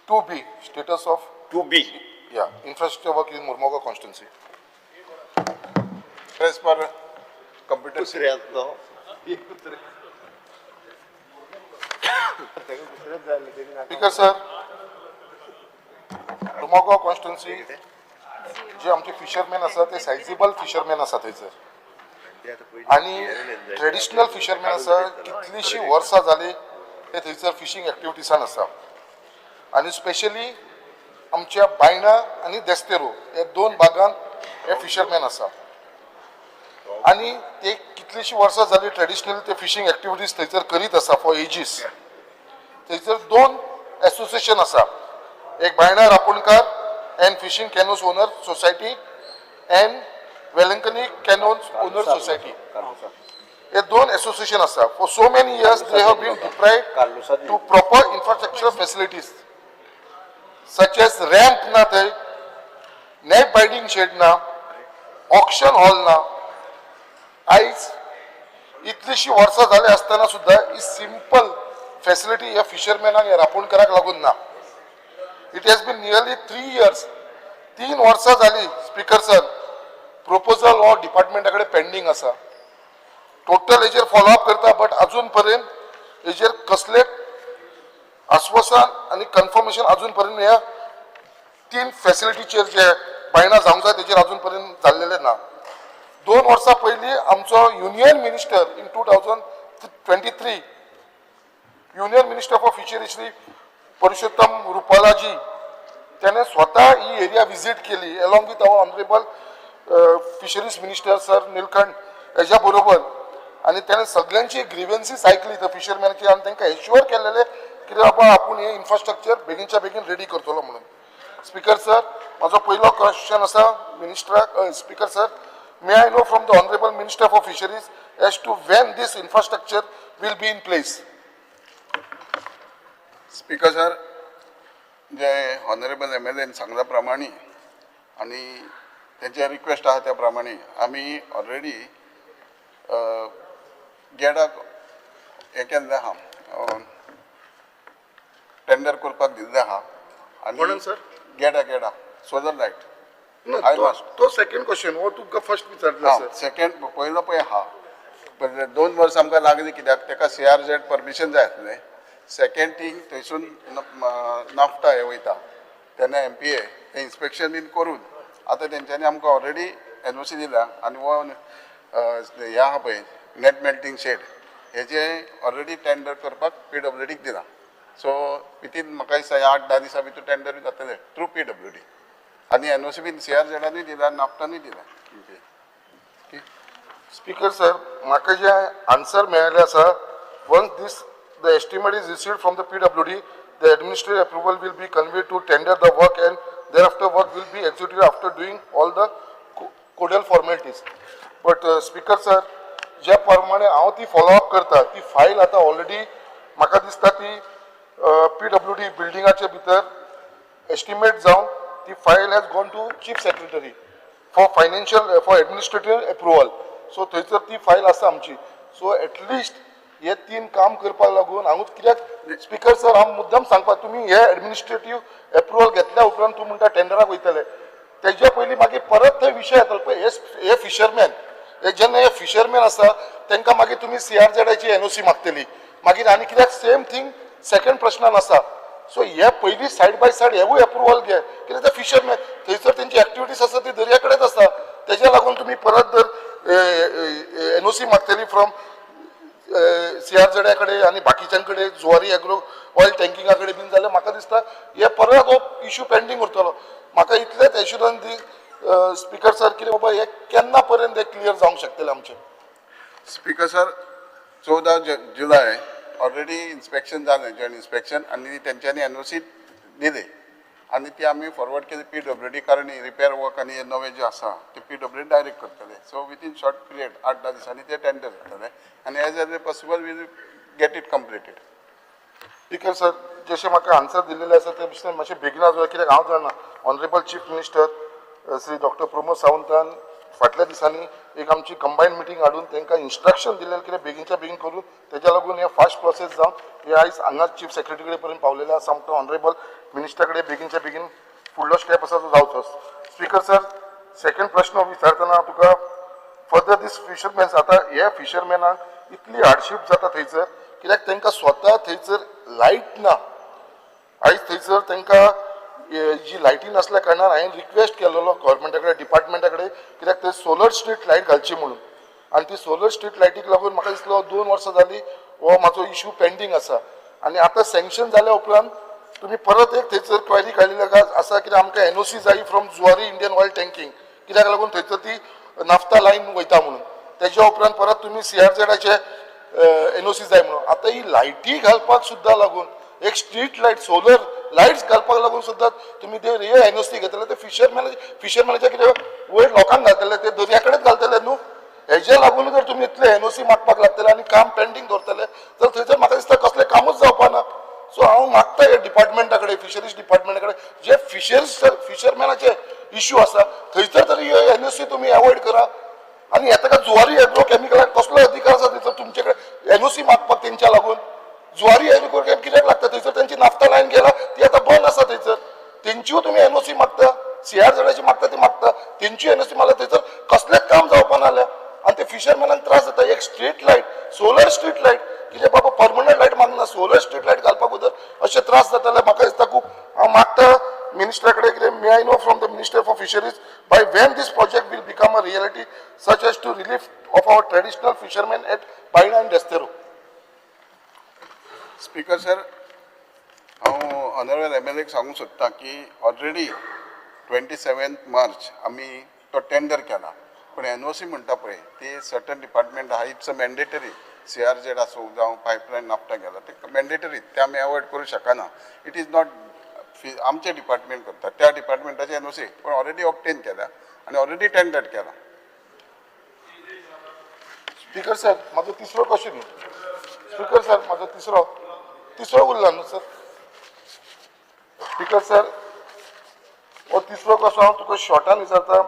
2B, status of 2B. Yeah, infrastructure work in Murmoga constituency. As per computer. दुसऱ्याचो Speaker sir, Murmagaon constituency जे आमचे फिशरमॅन आसा ते सायजेबल फिशरमॅन आसा थंयसर आनी ट्रेडिशनल फिशरमॅन आसा. कितलीशीं वर्सां जालीं ते थंयसर फिशींग एक्टिविटीसान आसा आनी स्पेशली आमच्या बायणा आनी देस्तेरो हे दोन भागांत हे फिशरमॅन आसा आनी ते कितलीशीं वर्सां जालीं ट्रेडिशनल ते फिशींग एक्टिविटीज थंयसर करीत आसा फॉर एजीस. थंयसर दोन एसोसिएशन आसा, एक Baina रापोणकार and fishing canoes owner society and Velankanni canoes owner society. हे दोन एसोसिएशन आसा. For so many years they have been deprived to proper infrastructure facilities such as ramp ना थंय, नेट बायंडींग शेड ना, ऑक्शन हॉल ना. आयज इतलीशी वर्सां जाली आसतना सुद्दां ही सिंपल फॅसिलिटी ह्या फिशरमॅनाक ह्या रांपोणकाराक लागून ना. It has been nearly 3 years, 3 वर्सां जाली स्पीकर सर, प्रपोजल हो डिपार्टमेंटा कडेन पेंडींग आसा. टोटल हेजेर फॉलोअप करता, बट अजून पर्यंत हेजेर कसलेच आश्वासन आनी कन्फर्मेशन अजून पर्यंत ह्या तीन फॅसिलिटीचेर जे बायणा जावंक जाय तेजेर अजून पर्यंत जाल्लेलें ना. 2 वर्सां पयलीं आमचो Union Minister in 2023, Union Minister for Fishery Shri Purushottam रुपालाजी, त्याने स्वतः ही एरिया विजीट केली along with our honourable Fisheries Minister sir Nilkanth हेज्या बरोबर आनी त्याने सगळ्यांची ग्रिव्हन्सीस आयकली थंय फिशरमॅनची आनी तांकां एश्युअर केलेले की बाबा आपूण हे इन्फ्रास्ट्रक्चर बेगीनच्या बेगीन रेडी करतलो म्हणून. स्पीकर सर, म्हाजो पयलो क्वेश्चन आसा मिनिस्टराक. Speaker sir, may I know from the honourable Minister for Fisheries as to when this infrastructure will be in place? Speaker sir, J honourable MLN सांगल्या प्रमाणे आनी तेंचे रिक्वेस्ट आहा त्या प्रमाणे आमी ऑलरेडी गेडाक हें केल्लें आहा, टेंडर करपाक दिल्लें आहा. कोणाक, sir? गेडा, गेडा सोलर लायट. No, I तो must. तो सेकंड क्वेश्चन हो तुमकां फर्स्ट विचारला सर. सेकंड पयलो पळय आहा, पण 2 वर्सां आमकां लागली कित्याक ताका सीआरझेड परमिशन जाय आसलें. सेकंड थिंग, थंयसून नाफ्टा हे वयता तेन्ना एमपीए ते इन्स्पेक्शन बीन करून आतां तेंच्यांनी आमकां ऑलरेडी एनओसी दिला आनी हो हे आहा पळय नेट मेल्टींग शेड, हेजे ऑलरेडी टेंडर करपाक पीडब्ल्यूडीक दिला. सो वितीन म्हाका दिसता ह्या 8-10 दिसां भितर टेंडर जातलें थ्रू पीडब्ल्यूडी आनी एनओसी बीन सीआरझेडानूय दिला, नाफ्टानूय दिला एमपीए. स्पीकर सर, म्हाका जे आन्सर मेळ्ळें आसा, once this the estimate is received from the PWD, the administrative approval will be conveyed to tender the work and thereafter work will be executed after doing all the codal formalities. But Speaker sir, ज्या प्रमाणे हांव ती फॉलोअप करता, ती फायल आतां ऑलरेडी म्हाका दिसता ती पीडब्ल्यूडी बिल्डिंगाच्या भितर एस्टिमेट जावन ती file has gone to Chief Secretary for financial, for administrative approval. So थंयसर ती फायल आसा आमची. सो एटलिस्ट हे तीन काम करपाक लागून हांगूच कित्याक स्पीकर सर, हांव मुद्दम सांगपाक, तुमी हे एडमिनिस्ट्रेटीव एप्रुवल घेतल्या उपरांत तूं म्हणटा टेंडराक वयतले, तेज्या पयलीं मागीर परत थंय विशय येतलो. पळय, हे फिशरमॅन, हे जेन्ना हे फिशरमॅन आसा तांकां मागीर तुमी सीआरझेडाची एनओसी मागतली मागीर. आनी कित्याक सेम थिंग सेकंड प्रश्नान आसा. सो हे पयलीं सायड बाय सायड हेवूय एप्रुवल घे, कित्याक ते फिशरमॅन थंयसर तेंची एक्टिविटीज आसा ती दर्या कडेच आसा. तेज्या लागून तुमी परत जर एनओसी मागतली फ्रॉम सीआरझेडा कडेन आनी बाकीच्यां कडेन, जुवारी एग्रो ऑयल टँकिंगा कडेन बीन, जाल्यार म्हाका दिसता हे परत हो इशू पेंडींग उरतलो. म्हाका इतलेंच एश्युरन्स दी स्पीकर सर, कितें बाबा हे केन्ना पर्यंत हे क्लियर जावंक शकतलें आमचें? स्पीकर सर, 14 जुलय ऑलरेडी इन्स्पेक्शन जालें, जॉयंट इन्स्पेक्शन, आनी तेंच्यांनी एनओसी दिली आनी ती आमी फॉरवर्ड केली पीडब्ल्यूडी, कारण रिपेर वर्क आनी हे नवे जे आसा ते पीडब्ल्यूडी डायरेक्ट करतले. सो विथीन शॉर्ट पिरियड 8-10 दिसांनी ते टेंडर जातले आनी as early possible we'll get it completed. Speaker sir, जशें म्हाका आन्सर दिल्लेले आसा ते भशेन मातशें बेगीन जाय, कित्याक हांव जाणा honourable chief minister Shri doctor Pramod सावंतान फाटल्या दिसांनी एक आमची कंबायन मिटींग हाडून तांकां इन्स्ट्रक्शन दिल्लें कितें बेगीनच्या बेगीन करून. तेज्या लागून हे फास्ट प्रोसेस जावन हे आयज हांगा चीफ सेक्रेटरी कडेन पर्यंत पावलेले आसा. आमकां ऑनरेबल मिनिस्टरा कडेन बेगीनच्या बेगीन फुडलो स्टेप आसा तो जावचो. स्पीकर सर, सेकंड प्रश्न विचारतना तुका, फर्दर दीस फिशरमॅन्स, आतां हे फिशरमॅनाक इतली हार्डशीप जाता थंयसर, कित्याक तांकां स्वता थंयसर लायट ना. आयज थंयसर तांकां जी लायटी नासल्या कारणान हांवें रिक्वेस्ट केलेलो गव्हर्मेंटा कडेन, डिपार्टमेंटा कडेन, कित्याक थंय सोलर स्ट्रीट लायट घालची म्हणून. आनी ती सोलर स्ट्रीट लायटीक लागून म्हाका दिसलो 2 वर्सां जालीं हो म्हाजो इशू पेंडींग आसा. आनी आतां सँक्शन जाल्या उपरांत तुमी परत एक थंयसर क्वेरी काडलेली आसा कित्याक आमकां एनओसी जाय from Zuari Indian oil tanking, कित्याक लागून थंयसर ती नाफ्ता लायन वयता म्हणून. तेज्या उपरांत परत तुमी सीआरझेडाचे एनओसी जाय म्हणून. आतां ही लायटी घालपाक सुद्दां लागून, एक स्ट्रीट लायट, सोलर लायट्स घालपाक लागून सुद्दां तुमी ते हे एनओसी घेतले, ते फिशरमॅनाच्या कितें वयर लोकांक घालतले, ते दर्या कडेच घालतले न्हू. हेजे लागून जर तुमी इतले एनओसी मागपाक लागतले आनी काम पेंडींग दवरतले तर थंयसर म्हाका दिसता कसलें कामूच जावपा ना. सो हांव मागता हे डिपार्टमेंटा कडेन, फिशरीज डिपार्टमेंटा कडेन, जे फिशरमॅनाचे इश्यू आसा थंयसर तरी एनओसी तुमी एवॉयड करा. आनी हें ताका जुवारी एग्रो केमिकलाक कसलो अधिकार आसा थंयसर तुमचे कडेन एनओसी मागपाक? तेंच्या लागून जुवारी एग्रो तेंच्यो तुमी एनओसी मागता, सीआरझेडाची मागता ती मागता, तेंची एनओसी मागता, थंयसर कसलेंच काम जावपा नासलें आनी ते फिशरमॅनाक त्रास जाता. एक street light, solar street light, कितें बाबा परमनंट लायट मागना, सोलर स्ट्रीट लायट घालपाक जर अशे त्रास जाताले. म्हाका दिसता खूब हांव मागता मिनिस्टरा कडेन कितें, may I know from the Minister for Fisheries by when this project will become a reality such as to relief of our traditional fishermen at Baina and Desterro? Speaker sir, हांव ऑनरेबल एम एल एक सांगूंक सोदता की ऑलरेडी 27 मार्च आमी तो टेंडर केला, पूण एनओसी म्हणटा पळय ती सर्टन डिपार्टमेंट आहा, it's a mandatory. CRZ आसूं जावं पायपलायन नाफ्टा गेला, ते मॅन्डेटरी, ते आमी एवॉयड करूं शकना. It is not आमचे डिपार्टमेंट करता, त्या डिपार्टमेंटाचे एनओसी पण ऑलरेडी ऑब्टेन केल्या आनी ऑलरेडी टेंडर केला. स्पीकर सर, म्हाजो तिसरो क्वेश्चन. स्पीकर सर, म्हाजो तिसरो उरला न्हू सर? स्पीकर सर, हो तिसरो कसो हांव तुका शॉर्टान विचारता.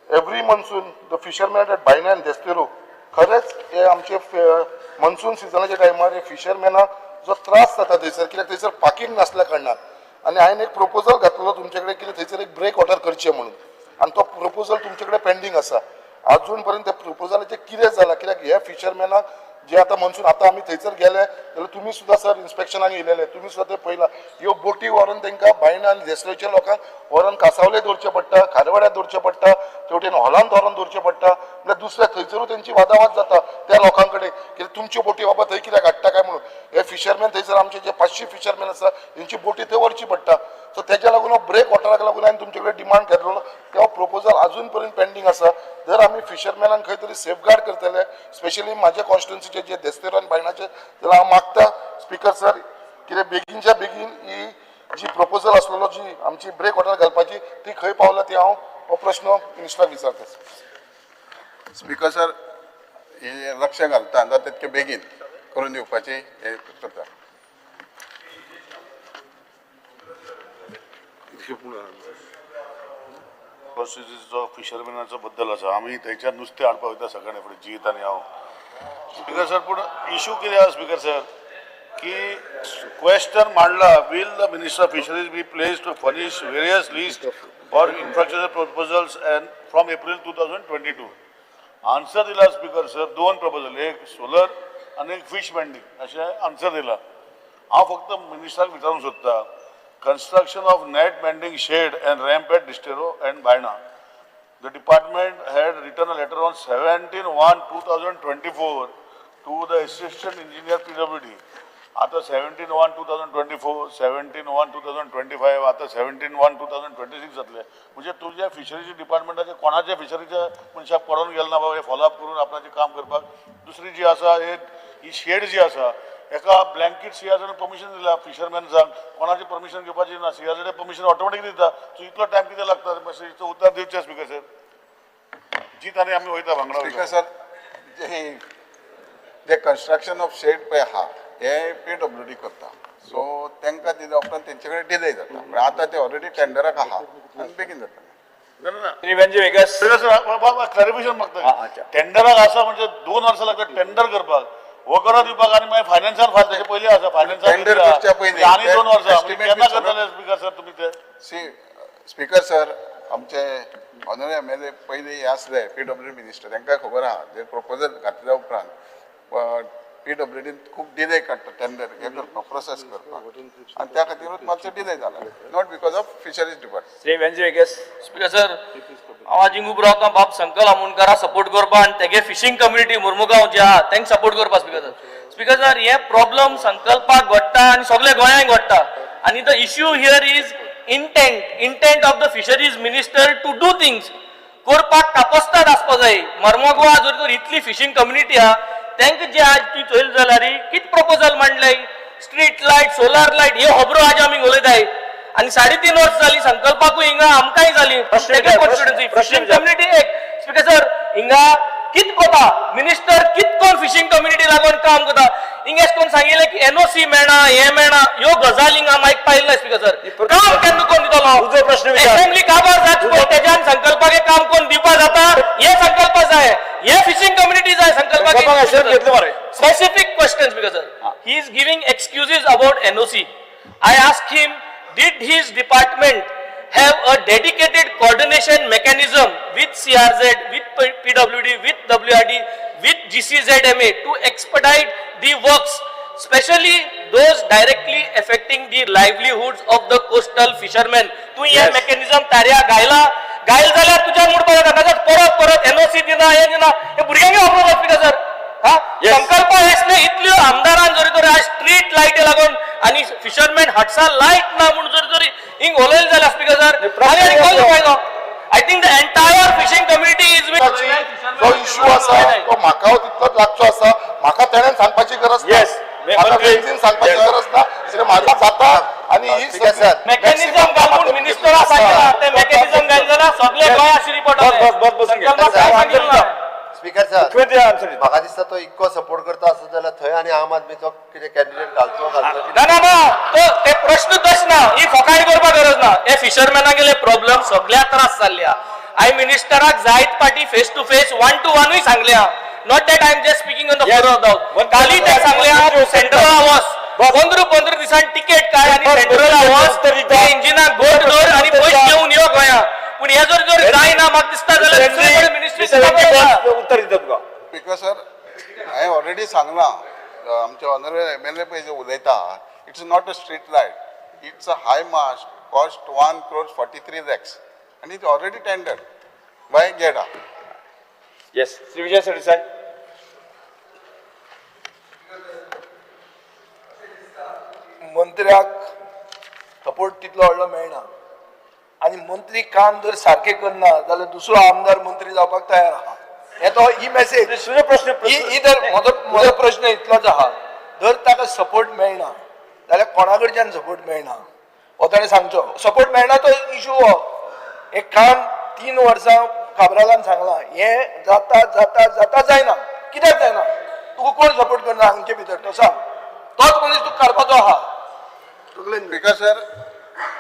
Every monsoon the fishermen at Baina and Desterro, खरेंच हे आमचे मनसून सिजनाच्या टायमार हे फिशरमॅनाक जो त्रास जाता थंयसर, कित्याक थंयसर पार्किंग नासल्या कारणान, आनी हांवें एक प्रपोजल घातलेलो तुमचे कडेन की थंयसर एक ब्रेक वॉटर करचें म्हणून, आनी तो प्रपोजल तुमचे कडेन पेंडींग आसा. अजून पर्यंत त्या प्रपोजलाचें कितें जालां? कित्याक हे फिशरमॅनाक जे आतां मनसून, आतां आमी थंयसर गेले जाल्यार तुमी सुद्दां सर इन्स्पेक्शनाक येयलेले, तुमी सुद्दां ते पळयलां, ह्यो बोटी व्हरोन तांकां बायणा आनी देस्तेरोच्या लोकांक व्हरोन कासावले दवरचें पडटा, खारवाड्यार दवरचें पडटा, तेवटेन हॉलांत व्हरोन दवरचें पडटा. म्हणल्यार दुसऱ्या थंयसरूय तेंची वादावाद जाता त्या लोकां कडेन की तुमच्यो बोटी बाबा थंय कित्याक हाडटा काय म्हणून. हे फिशरमॅन थंयसर आमचे जे 500 फिशरमॅन आसा, तेंची बोटी थंय व्हरची पडटा. सो तेज्या लागून हो ब्रेक वॉटराक लागून हांवें तुमचे कडेन डिमांड केल्लो, तो प्रपोजल अजून पर्यंत पेंडींग आसा. जर आमी फिशरमॅनाक खंय तरी सेफगार्ड करतले, स्पेशली म्हाज्या कॉन्स्टिट्युन्सीचे जे देस्तेरो आनी बायणाचे, जाल्यार हांव मागता स्पीकर सर, कितें बेगीनच्या बेगीन ही जी प्रपोजल आसलेलो, जी आमची ब्रेक वॉटर घालपाची, ती खंय पावला ती हांव हो प्रश्न मिनिस्टराक विचारता. स्पीकर सर, हे लक्ष घालता, जाता तितके बेगीन करून दिवपाची हे करता. कॉन्स्टिट्युन्सीचो फिशरमॅनाचो बद्दल आसा. आमी थंयच्यान नुस्तें हाडपाक वयता सकाळीं फुडें जीत आनी हांव. स्पीकर सर, पूण इशू कितें आसा स्पीकर सर, की क्वेश्चन मांडला, will the Minister of Fisheries be pleased to furnish various list for infrastructure proposals and from April 2022? Answer दिला स्पीकर सर, दोन प्रपोजल, एक सोलर आनी एक फिश वेंडींग अशें आन्सर दिला. हांव फक्त मिनिस्टराक विचारूंक सोदता, construction of net mending shed and ramp at Desterro and Baina. The department had written a letter on 17/1/2024 to the Assistant Engineer PWD. आता 17/1/2024, 17/1/2025, आता 17/1/2026 जातले. म्हणजे तुझ्या फिशरीज डिपार्टमेंटाचे कोणाच्या फिशरीच्या मनशाक पडोन गेले ना बाबा हे फॉलोअप करून आपणाचें काम करपाक? दुसरी जी आसा, हे ही शेड जी आसा, एका ब्लँकेट सीआरझेड परमिशन दिला फिशरमॅन्सांक, कोणाचें परमिशन घेवपाची ना, सीआरझेड परमिशन ऑटोमॅटिक दिता. सो इतलो टायम कितें लागता? मातशें हिचो उत्तर दिवचें स्पीकर सर. जीत आनी आमी वयता वांगडा. स्पीकर सर, जे जे कन्स्ट्रक्शन ऑफ शेड पळय आहा, हे पीडब्ल्यूडी करता, सो तांकां दिल्या उपरांत तेंचे कडेन डिले जाता, पण आतां ते ऑलरेडी टेंडराक आहा आनी बेगीन जाता. ना. श्री वेंजी वेगस. क्लॅरिफिकेशन मागता. टेंडराक आसा म्हणजे 2 वर्सां लागता टेंडर करपाक, वगरो दिवपाक, आनी मागीर फायनान्सान फायल तेजे पयलीं आसा फायनान्सान. Tender करच्या पयलीं आनी 2 वर्सां म्हणजे estimate केन्ना बी सगळं- करतले स्पीकर सर तुमी ते? सी स्पीकर सर, आमचे ऑनरेबल एमएलए पयलीं हे आसले पीडब्ल्यूडी मिनिस्टर, तांकां खबर आहा, जे प्रपोजल घातल्या उपरांत पीडब्ल्यूडीन खूब डिले काडटा टेंडर हे करपाक, प्रोसेस करपाक, आनी त्या खातीरूच मातसो डिले जाला, not because of fisheries department. Shri Venzy Viegas. Speaker sir, हांव आज हिंग उबो रावता बाब संकल आमोणकारा सपोर्ट करपा आनी तेगे फिशींग कम्युनिटी मुर्मुगांव जे आहा तेंका सपोर्ट करपा. स्पीकर सर, स्पीकर सर, हे प्रॉब्लम संकल्पाक घडटा आनी सगळे गोंयांक घडटा आनी the issue here is intent, intent of the fisheries minister to do things. करपाक कापस्ताद आसपा जाय. मर्मगोवा जर तर इतली फिशींग कम्युनिटी आहा, तांकां जे आज तुवें चोयलें जाल्यार कित प्रपोजल मांडले, स्ट्रीट लायट, सोलार लायट, ह्यो खबरो आज आमी उलयताय आनी 3.5 वर्स जाली संकल्पाकूय हिंगा, आमकांय जाली. प्रश्न विचार, प्रश्न फिशींग विचार. कम्युनिटी एक, स्पीकर सर, हिंगा कित कोता मिनिस्टर, कित कोण फिशींग कम्युनिटी लागून काम करता? हिंगा अशें कोण सांगिल्लें की एनओसी मेळना, हें मेळना, ह्यो गजाली हिंगा मायक पायले ना. स्पीकर सर, काम केन्ना कोण दितलो? तुजो प्रश्न विचार. असेंब्ली काबार जात पळय, तेज्यान संकल्पाक काम कोण दिवपा जाता? हे संकल्प जाय, हे फिशींग कम्युनिटी जाय. संकल्पाक assurance घेतलं मरे. Specific questions, because sir, he is giving excuses about NOC. I ask him, Did his department have a dedicated coordination mechanism with CRZ, with PWD, with WRD, with GCZMA to expedite the works, especially those directly affecting the livelihoods of the coastal fishermen? तूं हे मेकॅनिझम तार्या घायला घायल जाल्यार तुज्यान म्हणपाक जाता, नाजाल्यार परत परत एनओसी दिना, हें दिना, हे भुरग्यांक वापरूंक स्पीकर सर. हा, संकल्प हेसले इतल्यो आमदारान जरी तर आज स्ट्रीट लायटी लागून आनी फिशरमॅन हटसा लायट ना म्हूण जरी तरी हिंग उलयले जाल्यार स्पीकर सर, आनी आनी कसलो फायदो? I think the entire fishing community is with. जो इश्यू आसा तो म्हाका तितलोच लागचो आसा, म्हाका तेणेन सांगपाची गरज ना, म्हाका बेंचीन सांगपाची गरज ना, कित्याक म्हाका जाता. आनी ही स्पीकर सर, मेकॅनिझम घालून मिनिस्टरा सांगला, ते मेकॅनिझम घाल जाल्यार सगळे गोंया शिरी पडटले. संकल्पाक काय सांगितलं ना. स्पीकर सर, मुख्यमंत्री आन्सर दिता. म्हाका दिसता तो इतको सपोर्ट करता आसत जाल्यार थंय आनी आम आदमीचो कितें कॅन्डिडेट घालचो घालचो. ना ना ना, तो ते प्रश्न तश ना, ही फकाणी करपाक गरज ना. हे फिशरमॅना गेले प्रॉब्लम सगळ्या त्रास जाल्ले. हांवें मिनिस्टराक जायत पाटी face to face, one to वनूय सांगल्या. Not that I am just speaking on the floor of the house. काली ते सांगल्या, सेंट्रला वच, 15 15 दिसान तिकेट काड आनी सेंट्रला वच, ते इंजिनाक बोट धर आनी पयशे घेवन यो गोंया. पूण हे जर जर जायना म्हाका दिसता जाल्यार दुसरे कडेन मिनिस्ट्री. उत्तर दिता तुका. स्पीकर सर, हांवें ऑलरेडी सांगलां, आमचे ऑनरेबल एमएलए पळय जे उलयता, it's not a street light, it's a high mast, cost 1 crore 43 lakhs आनी it's already tender by GEDA. Yes, Shri Vijay Sardesai. मंत्र्याक सपोर्ट तितलो व्हडलो मेळना आनी मंत्री काम जर सारकें करना जाल्यार दुसरो आमदार मंत्री जावपाक तयार आहा, हे तो ही मेसेज. तुजो प्रश्न. ही जर म्हजो प्रश्न इतलोच आहा, जर ताका सपोर्ट मेळना जाल्यार कोणा कडच्यान सपोर्ट मेळना हो ताणें सांगचो. सपोर्ट मेळना तो इशू हो. हें काम 3 वर्सां काब्रालान सांगलां, हें जाता जाता जाता, जायना. कित्याक जायना? तुका कोण सपोर्ट करना हांगचे भितर तो सांग, तोच मनीस तुका काडपाचो आहा. स्पीकर सर,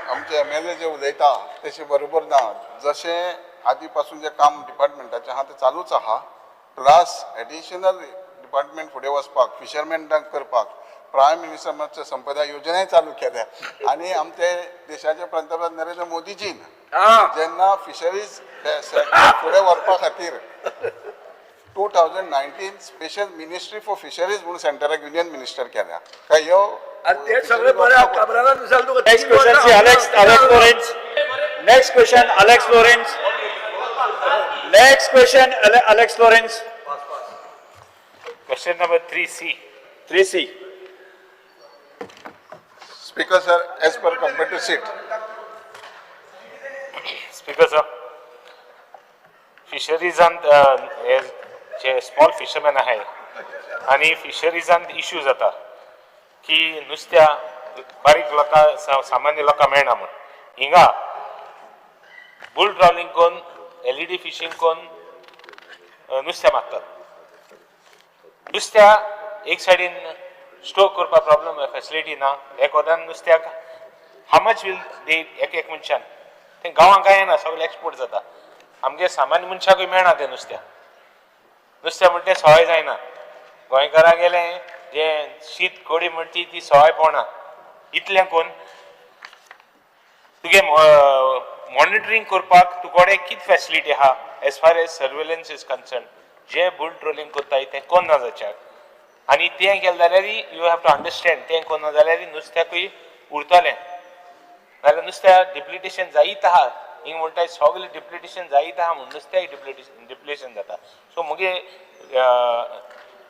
आमचे एमएलए जे उलयता तशें बरोबर ना. जशें आदी पासून जें काम डिपार्टमेंटाचें आहा तें चालूच आहा, प्लस एडिशनल डिपार्टमेंट फुडें वचपाक, फिशरमॅनाक करपाक प्रायम मिनिस्टर मत्स्य संपदा योजनाय चालू केल्या. आनी आमचे देशाचे पंतप्रधान नरेंद्र मोदीजीन जेन्ना फिशरीज सेक्टर फुडें व्हरपा खातीर 2019 special ministry for fisheries म्हणून सेंटराक युनियन मिनिस्टर केल्या, काय ह्यो आनी ते सगळें बरें आहा, काब्रालान सांग तुका. Next question, Shri Alex Lawrence. Next question, Alex Lawrence. Next question, Alex Lawrence. Question number 3C. 3C. Speaker sir, as per computer sheet. Speaker sir, फिशरीजांत हे जे स्मॉल फिशरमॅन आहाय आनी फिशरीजांत इश्यू जाता की नुस्त्या बारीक लोकां, सामान्य लोकांक मेळना म्हूण. हिंगा बुल ट्रॉलिंग करून, एलईडी फिशींग करून नुस्तें मारतात. नुस्त्या एक सायडीन स्टोर करपाक प्रॉब्लम, फॅसिलिटी ना. एक वतान नुस्त्याक how much will they एक एक मनशान तें गांवांक कांय येना, सगळें एक्सपोर्ट जाता. आमगे सामान्य मनशाकूय मेळना तें नुस्त्या. नुस्तें म्हणटा तें सवाय जायना. गोंयकारां गेलें जें शीत कडी म्हणटा ती ती सवाय पडना. इतलें करून तुगे मॉनिटरींग करपाक तुकोडे कित फॅसिलिटी आहा as far as surveillance is concern? जे बुल ट्रोलिंग करताय तें कोन्ना जाच्याक आनी तें केलें जाल्यार, you have to understand, तें कोन्ना जाल्यार नुस्त्याकूय उरतलें, नाल्यार नुस्त्या डिप्लिटेशन जायत आहा. हिंग म्हणटाय सगळें डिप्लिटेशन जायत आहा म्हूण नुस्त्याक डिप्लिटेशन जाता. सो मुगे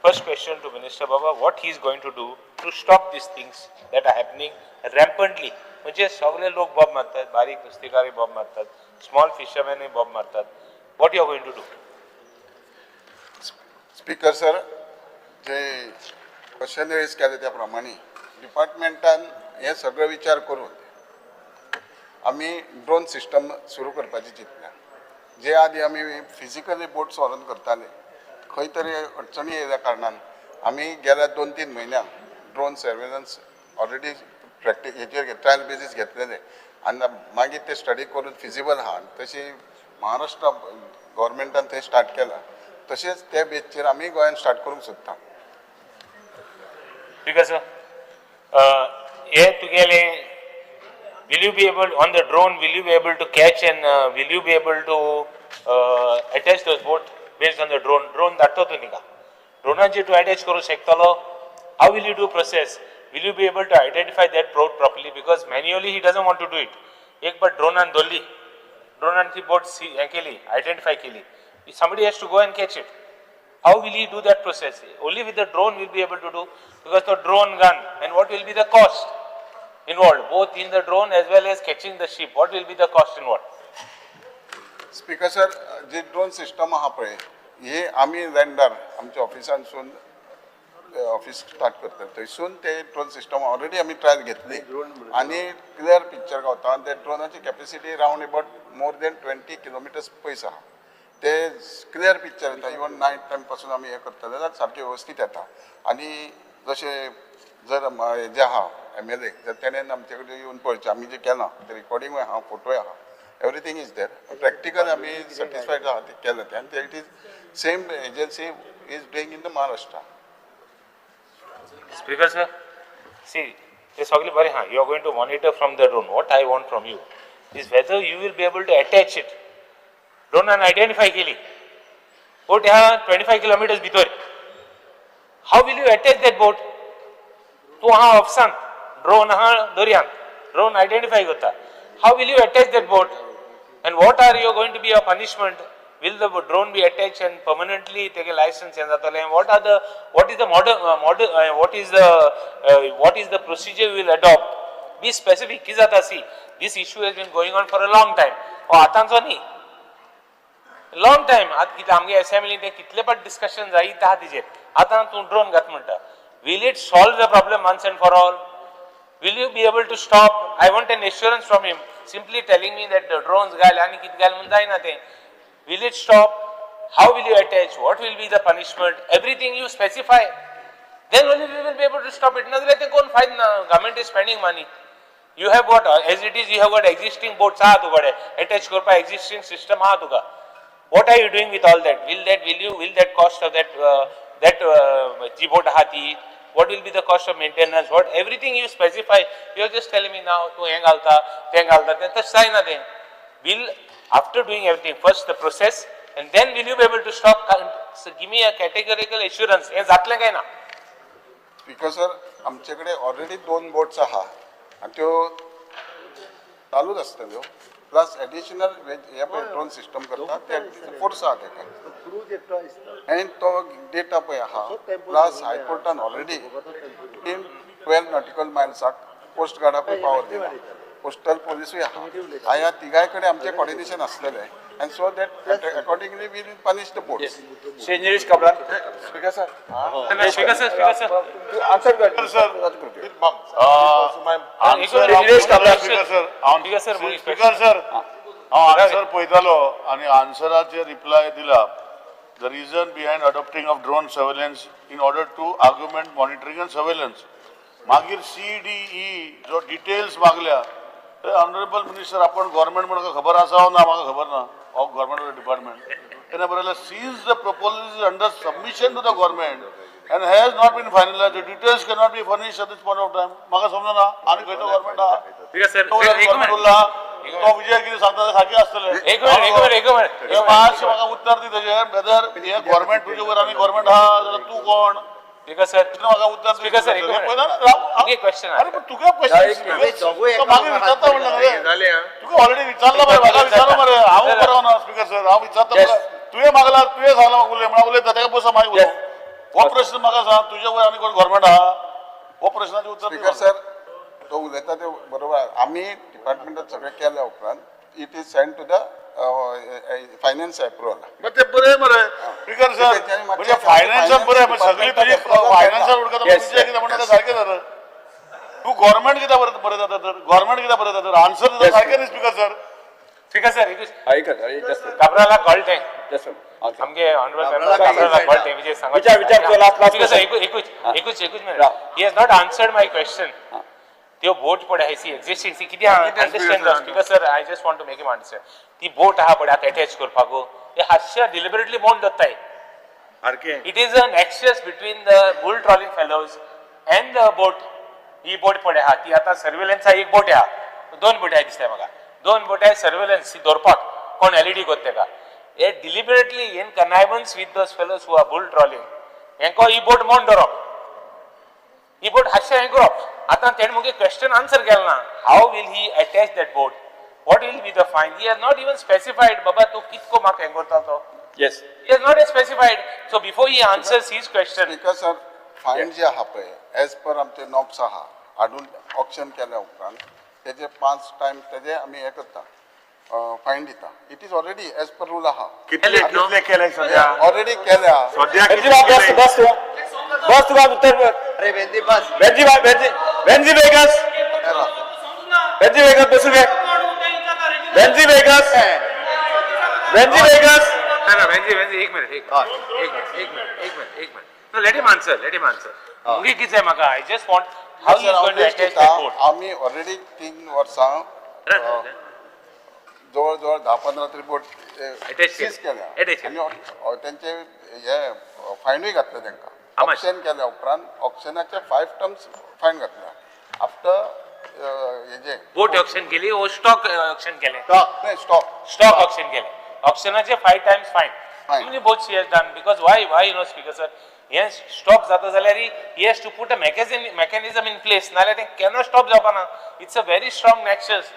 first question to minister Baba, what he is going to do to stop these things that are happening rampantly? म्हणजे सगळे लोक बोब मारतात, बारीक नुस्तेकारय बोब मारतात, स्मॉल फिशरमॅनूय बोब मारतात. What you are going to do? Speaker sir, J question raise केले त्या प्रमाणे डिपार्टमेंटान हे सगळे विचार करून आमी ड्रोन सिस्टम सुरू करपाची चिंतल्या. जे आदी आमी फिजिकली बोट्स व्हरून करताले, खंय तरी अडचणी येयल्या कारणान आमी गेल्या 2-3 म्हयन्यांक ड्रोन सर्वेलन्स ऑलरेडी प्रॅक्टीस हेचेर ट्रायल बेजीस घेतलेले आनी मागीर ते स्टडी करून फिजिबल आहा. तशी महाराष्ट्र गव्हर्मेंटान थंय स्टार्ट केला, तशेंच त्या बेजीचेर आमी गोंयान स्टार्ट करूंक सोदता. Because हे तुगेले Will you be able on the drone, will you be able to catch and will you be able to attach those boat based on the drone? Drone धाडटलो तूं तिका, ड्रोनाचेर तूं अटॅच करूंक शकतलो? How will you do process? Will you be able to identify that boat properly? Because manually he doesn't want to do it. एक बार ड्रोनान धरली, ड्रोनान ती बोट हें केली, आयडेंटिफाय केली, somebody has to go and catch it. How will he do that process? Only with the drone will be able to do, because the drone gun, and what will be the cost involved, both in the drone as well as catching the ship? What will be the cost involved? Speaker sir, ji drone system आहा पळय, ही आमी लँडार आमच्या ऑफिसांसून ऑफिस स्टार्ट करतात, थंयसून ते ड्रोन सिस्टम ऑलरेडी आमी ट्रायल घेतली आनी क्लियर पिक्चर गावता. आनी ते ड्रोनाची capacity round about more than 20 kilometers पयस आहा. ते क्लियर पिक्चर येता. इवन नायट टायम पासून आमी हें करतले जाल्यार सारकें वेवस्थीत येता. आनी जशें जर हेजें आहा एम एल ए, जर तेणेन आमचे कडेन येवन पळोवचें आमी जें केलां तें रिकॉर्डिंगूय आहा, फोटोय आहा, everything is there. Practical आमी सॅटिस्फायड आहा तें केलें तें. आनी it is same agency is doing in the Maharashtra. Speaker sir, see, ते सगळें बरें आहा. You are going to monitor from the drone. What I want from you is whether you will be able to attach it. ड्रोनान identify केली, बोट ह्या 25 किलोमिटर्स भितर, how will you attach that boat? तूं आहा ऑफिसान, ड्रोन आहा दर्यान, ड्रोन आयडेंटिफाय करता. How will you attach that boat and what are you going to be a punishment? Will the drone be attach and permanently तेगे लायसन्स हें जातलें? What is the model, what is the procedure will adopt? Be specific. कितें जाता, see, this issue has been going on for a long time. हो आतांचो न्ही, लॉंग टायम. आतां कितें आमगे असेंब्ली ते कितले पाट डिस्कशन जायत आहा तेजेर. आतां तूं ड्रोन घात म्हणटा, will it solve the problem once and for all? Will you be able to stop? I want an assurance from him. Simply telling me that the drones घाल आनी कितें घाल म्हूण जायना तें. Will it stop? How will you attach? What will be the punishment? Everything you specify, then only we will be able to stop it. नाजाल्यार तें कोण फायदो ना. Government is spending money. You have got, as it is, you have got existing boats आहा तुकडे attach करपाक, existing system आहा तुका. What are you doing with all that? Will that cost of that ji boat आहा ती, what will be the cost of maintenance? What, everything you specify. You are just telling me now तूं हें घालता, तें घालता, तें तशें जायना तें. Will, after doing everything, first the process and then will you be able to stop? So give me a categorical assurance, हें जातलें काय ना? स्पीकर सर, आमचे कडेन ऑलरेडी दोन बोट्स आहा आनी त्यो चालूच आसतल्यो. प्लस एडिशनल हे पळय ड्रोन सिस्टम करता ते फोर्स आहा तेका आनी तो डेटा पळय आहा. प्लस हायकोर्टान ऑलरेडी इन 12 नॉटिकल मायल्साक कोस्ट गार्डाकूय पावर दिला, कोस्टल पोलिसूय आहा. ह्या तिगाय कडेन आमचें कॉर्डिनेशन आसलेलें and so that accordingly we'll punish the boats. Shri Nilesh Cabral. Speaker sir. Speaker sir, speaker sir. Answer sir. Shri Nilesh Cabral. Speaker sir. Speaker sir, speaker sir, हांव आन्सर पळयतालो आनी आन्सराचेर रिप्लाय दिला, the reason behind adopting of drone surveillance in order to augment monitoring and surveillance. मागीर सी डी ई जो डिटेल्स मागल्या ते ऑनरेबल मिनिस्टर, आपण गव्हर्मेंट म्हणून खबर आसा ना, म्हाका खबर ना ऑफ गव्हर्मेंट डिपार्टमेंट. तेणे बरयलें, since the proposal is under submission to the government and has not been finalise, the details cannot be furnish at this point of time. म्हाका समजना आनी खंयचो गव्हर्मेंट आहा. स्पीकर सर, तो एक गव्हर्मेंट मिनिट. उरला तो विजय कितें सांगता ते सारकें आसतलें. एक मिनिट, एक मिनिट, एक मिनिट. हे मातशें म्हाका उत्तर दी तेजेर, वेदर हे गव्हर्मेंट तुजे वयर आनी गव्हर्मेंट आहा जाल्यार तूं कोण? Speaker sir. म्हाका उत्तर दी. स्पीकर सर, एक हे मिनिट. पळय ना, राव. एक क्वेश्चन. अरे, पण तुगे क्वेश्चन मागीर विचारता म्हणलं जालें. तुका ऑलरेडी विचारलं मरे, म्हाका विचारलं मरे. हांव बरो ना स्पीकर सर, हांव विचारता तुका. तुवें मागला, तुवें सांगला म्हाका उलय म्हणून उलयता, तेका बसा मागीर उलोवं. हो प्रश्न म्हाका सांग, तुजे वयर आनी कोण गव्हर्मेंट आहा? हो प्रश्नाचें उत्तर दी स्पीकर म्हाका. सर, तो उलयता ते बरोबर. आमी डिपार्टमेंटात सगळें केल्या उपरांत it is send to the finance approval. मग ते बरें मरे स्पीकर सर, म्हणजे फायनान्सान बरें, पण सगळी तुजी फायनान्सान उडकता. तुजें कितें म्हणटा तें सारकें जाता. तूं गव्हर्मेंट कित्याक बरें बरयता तर? गव्हर्मेंट कित्याक बरयता तर? आन्सर दिता सारकें न्ही स्पीकर सर. स्पीकर सर, एकूच. ऐकत अरे, जस्ट. काब्राला कळटें. जस्ट. आमगे ऑनरेबल मेंबर काब्राला कळटें विजय सांग. विचार, विचार तुझं last speaker sir, question. एकूच, एकूच, एकूच minute. Rao. He has not answered my question. त्यो बोट पळय आहा, सी एक्झिस्टिंग, सी कितें understand, speaker sir, I just want to make him understand. ती बोट आहा पळय आतां अटॅच करपाक, ते हातशे डिलिबरेटली मोड दत्ताय. सारकें. It is an access between the bull trawling fellows and the boat. ही बोट पळय आहा ती आतां सर्वेलन्सा एक बोट आहा. दोन बोटी आहाय दिसता म्हाका, दोन बोटी आहाय सर्वेलन्स दवरपाक कोण एलईडी कोत्ता तेका. हे deliberately in connivance with those fellows who are bull trawling हेंको ही बोट मोड दवरप, ही बोट हातशें हें करप. आतां तेणें मुगे क्वेश्चन आन्सर केलें ना, how will he attach that boat, what will be the fine, he has not even specified. बाबा तूं कितको म्हाका हें करता तो. Yes. He has not specified. So before he answers his question, speaker sir, fine जे आहा पळय एज पर आमचे नॉब्स आहा हाडून ऑक्शन केल्या उपरांत तेजे 5 टायम तेजे आमी हें करता, फायन दिता. It is already as per rule आहा. कितले कितले केले सध्या? ऑलरेडी केल्या. सध्या वेंझी बाब, बस बस तूं, बस तुका उत्तर. अरे वेंझी बस. वेंझी बाब, वेंझी, वेंझी वेगस, वेंझी वेगस बसून घे. वेंझी वेगस, वेंझी वेगस. ना ना, वेंजी वेंजी, एक मिनिट, एक मिनिट, एक मिनिट, एक मिनिट, एक मिनिट, एक minute. No, let him answer, let him answer. मुगे कितें जाय म्हाका, I just want how he is going to attach that boat. आमी ऑलरेडी 3 वर्सां जवळ जवळ 10-15 तरी बोट Attach सीज केले. केल्या Attach आनी तेंचे हे फायनूय घातले तेंकां. How much? Auction केल्या उपरांत ऑक्शनाचे 5 टर्म्स फायन घातल्या आफ्टर हेजे. बोट ऑक्शन केली ओ स्टॉक ऑक्शन केले? नाही, स्टॉक. स्टॉक ऑक्शन केले, ऑक्शनाचे 5 टायम्स फायन. Fine. म्हणजे both she has done because why you know, speaker sir, हे स्टॉप जाता जाल्यार he has to put a mechanism in place, नाल्यार तें केन्ना स्टॉप जावपाना. It's a very strong nexus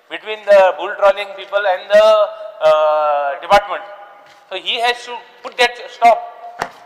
between the bull trawling people and the department, so he has to put that stop,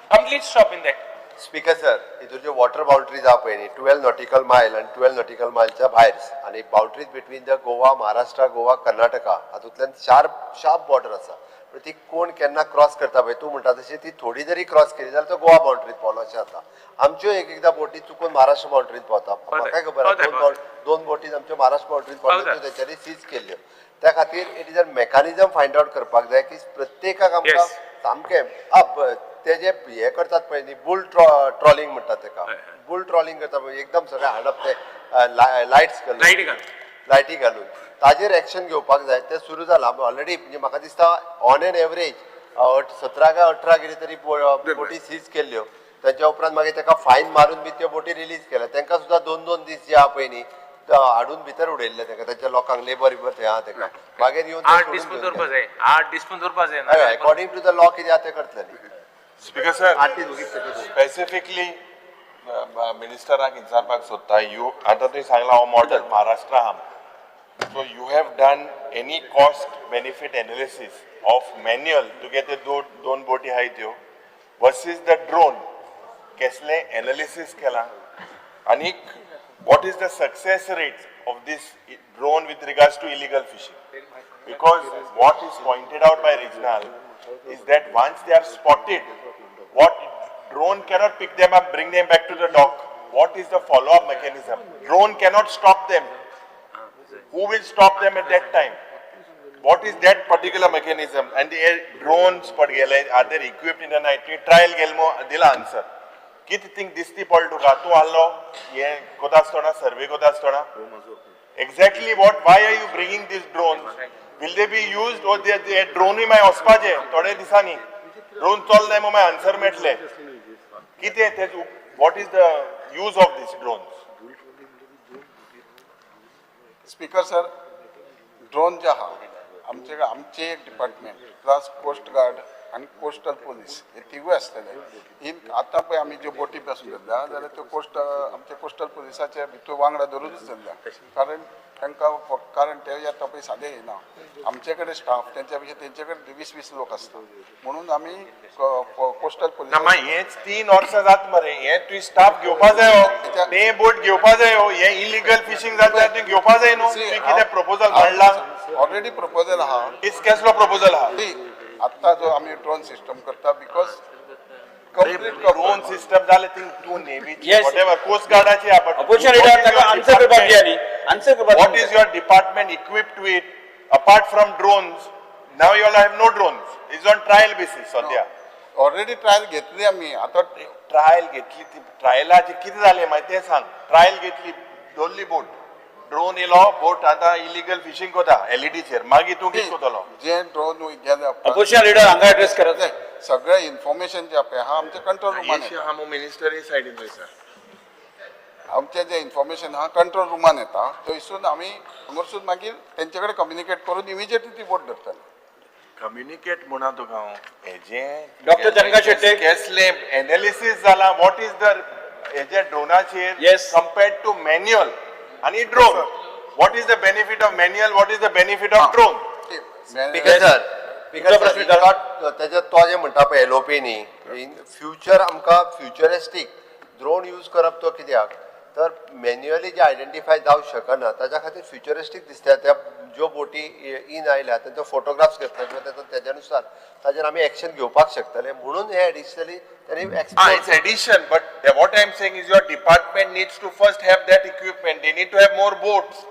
complete stop in that. Speaker sir, हितून ज्यो वॉटर बाउंड्रीज आहा पळय न्ही, 12 नॉटिकल मायल आनी 12 नॉटिकल मायलच्या भायर आनी boundaries between the Goa, Maharashtra, Goa, Karnataka, हातूंतल्यान शार्प शार्प बॉर्डर आसा. पूण ती कोण केन्ना क्रॉस करता पळय, तूं म्हणटा तशी ती थोडी जरी क्रॉस केली जाल्यार तो गोवा बाउंड्रीत पावलो अशें जाता. आमच्यो एक एकदां बोटी चुकून महाराष्ट्र बाउंड्रीत पावता. म्हाकाय खबर आहा, दोन बोटी आमच्यो महाराष्ट्र बाउंड्रीत पावल्यो, त्यो तेंच्यांनी सीज केल्ल्यो. त्या खातीर it is a mechanism find out करपाक जाय की प्रत्येकाक आमकां सामकें ते जे हे करतात पळय न्ही, बुल ट्रॉलिंग म्हणटात तेका, बुल ट्रॉलिंग करता पळय, एकदम सगळें हाडप ते लायट्स घालून, लायटी घालून, ताजेर एक्शन घेवपाक जाय. तें सुरू जालां ऑलरेडी. म्हणजे म्हाका दिसता ऑन एन एवरेज 17 काय 18 कितें तरी बोटी सीज केल्ल्यो. ताच्या उपरांत मागीर ताका फायन मारून बी त्यो बोटी रिलीज केल्या. तांकां सुद्दां 2-2 दीस जे आहा पळय न्ही हाडून भितर उडयल्ले तांकां, तांच्या लोकांक लेबर बिबर थंय आहा तांकां मागीर येवन 8 दीस पण दवरपा जाय, 8 दीस पण दवरपा जाय. अकॉर्डिंग टू the law कितें आहा तें करतले. स्पीकर सर, स्पेसिफिकली मिनिस्टराक विचारपाक सोदता, you आतां तुवें सांगलां हो मॉडल महाराष्ट्रा आहा. So you have done any cost benefit analysis of manual तुगे ते दोन बोटी आहाय त्यो वर्सीस the drone, केसलें एनालिसीस केलां आनीक what is the success rate of this drone with regards to illegal fishing? Because what is pointed out by regional is that once they are spotted, what drone cannot pick them up, bring them back to the dock. What is the follow-up mechanism? Drone cannot stop them. Who will stop them at that time? What is that particular mechanism? And the drones are they equipped in the night? Trial gelmo dila answer. कित थिंग दिसती पडलो तुका, तूं आहलो हे कोता आसतना, सर्वे कोता आसतना, exactly what, why are you bringing this drones? Will they be used or they ड्रोनूय मागीर वचपाचे थोडे दिसांनी? ड्रोन चल्ले म्हूण मागीर आन्सर मेळटले कितें ते? What is the use of this drones? Speaker sir, drone जे आहा आमचे आमचे एक डिपार्टमेंट प्लस कोस्ट गार्ड आनी कोस्टल पोलीस हे तिगूय आसतले. इन आतां पळय आमी ज्यो बोटी पासून धरल्या जाल्यार त्यो कोस्ट आमचे कोस्टल पोलिसाचे भितर वांगडा धरूनच धरल्या, कारण तांकां, कारण ते येता पळय सादे येना. आमचे कडेन स्टाफ तेंच्या पेक्षा तेंचे कडेन 20-20 लोक आसता, म्हणून आमी कोस्टल पोलीस. मागीर हेच 3 वर्सां जात मरे, हे तुवें स्टाफ घेवपा जायो, ते बोट घेवपा जायो. हे इलिगल फिशींग जाता जाल्यार तुवें घेवपा जाय न्हू. तुवें कितें प्रपोजल मांडला? ऑलरेडी प्रपोजल आहा. केसलो प्रपोजल आहा? आत्तां जो आमी ड्रोन सिस्टम करता, because complete drone system जालें थिंग तूं नेवीची वॉटेवर कोस्ट गार्डाची. अपोजिशन लिडर, ताका आन्सर करपाक दिया न्ही, आन्सर करपाक. What is your department equipped with apart from drones? Now you all have no drones, is on trial basis सद्या. ऑलरेडी ट्रायल घेतली आमी आतां. ट्रायल घेतली, ती ट्रायलाचे कितें जालें मागीर तें सांग. ट्रायल घेतली, दवरली बोट, ड्रोन येयलो, बोट आतां इलिगल फिशींग कोता एलईडीचेर, मागीर तूं कितें कोतलो? जे ड्रोन गेले अपोजिशन लिडर हांगा एड्रेस करात. सगळें इन्फॉर्मेशन जें पळय आहा आमच्या कंट्रोल रुमान. मिनिस्टरी सायडीन वयता. आमचें जें इन्फॉर्मेशन आहा कंट्रोल रुमान येता, थंयसून आमी हांगारसून मागीर तेंचे कडेन कम्युनिकेट करून इमिजिएटली ती बोट धरतले. कम्युनिकेट म्हणा तुका हांव हेजें. डॉक्टर चंद्रकांत शेट्टे. केसलें एनालिसीस जाला, what is the हेजे ड्रोनाचेर कंपेर्ड टू मॅन्युअल आनी drone, what is the benefit of manual, what is the benefit of drone? Speaker sir, speaker sir, तेजे तो जे म्हणटा पळय एलओपी न्ही, इन फ्युचर आमकां फ्युचरिस्टीक ड्रोन यूज करप तो कित्याक तर मॅन्युअली जे आयडेंटिफाय जावंक शकना ताच्या खातीर फ्युचरिस्टीक दिसता. त्या ज्यो बोटी इन आयल्या तेंचो फोटोग्राफ्स घेतले किंवा तेजो तेज्या नुसार ताजेर आमी एक्शन घेवपाक शकतले म्हणून हे एडिशनली त्यांनी Ah, it's addition, but what I'm saying is your department needs to first have that equipment. They need to have more boats.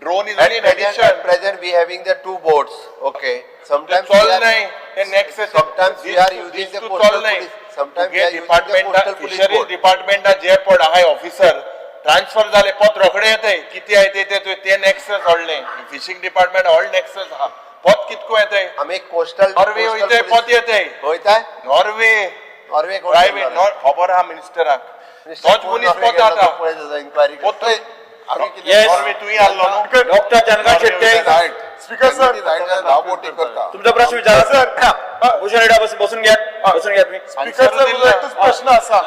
Drone is only an addition. At present we having the two boats, okay. Sometimes ते चोल नाही, ते next sometimes we are using the coastal police, sometimes we are using the coastal police fisheries boat. डिपार्टमेंटा जे पड आहाय ऑफिसर ट्रान्सफर जाले पोत रोखडे येताय, कितें आहाय ते ते ते नेक्सस व्हडलें फिशींग डिपार्टमेंट व्हड नेक्सस आहा, पोत कितको येताय? आमी कोस्टल नॉर्वे वयताय, पोत येताय. वयताय. नॉर्वे. नॉर्वे कोण प्रायव्हेट गेल्लो? खबर आहा मिनिस्टराक, तोच मनीस पोत जाता. इन्क्वायरी. पोत Yes. Norway तुवें आहलो न्हू. Doctor Chandrakant Shetye. Speaker sir, धा बोटी करता. तुमचा प्रश्न विचारा सर. भूषण रेड्डी, बसून घ्या, बसून घ्या तुम्ही. स्पीकर सर, म्हजो एकूच प्रश्न आसा.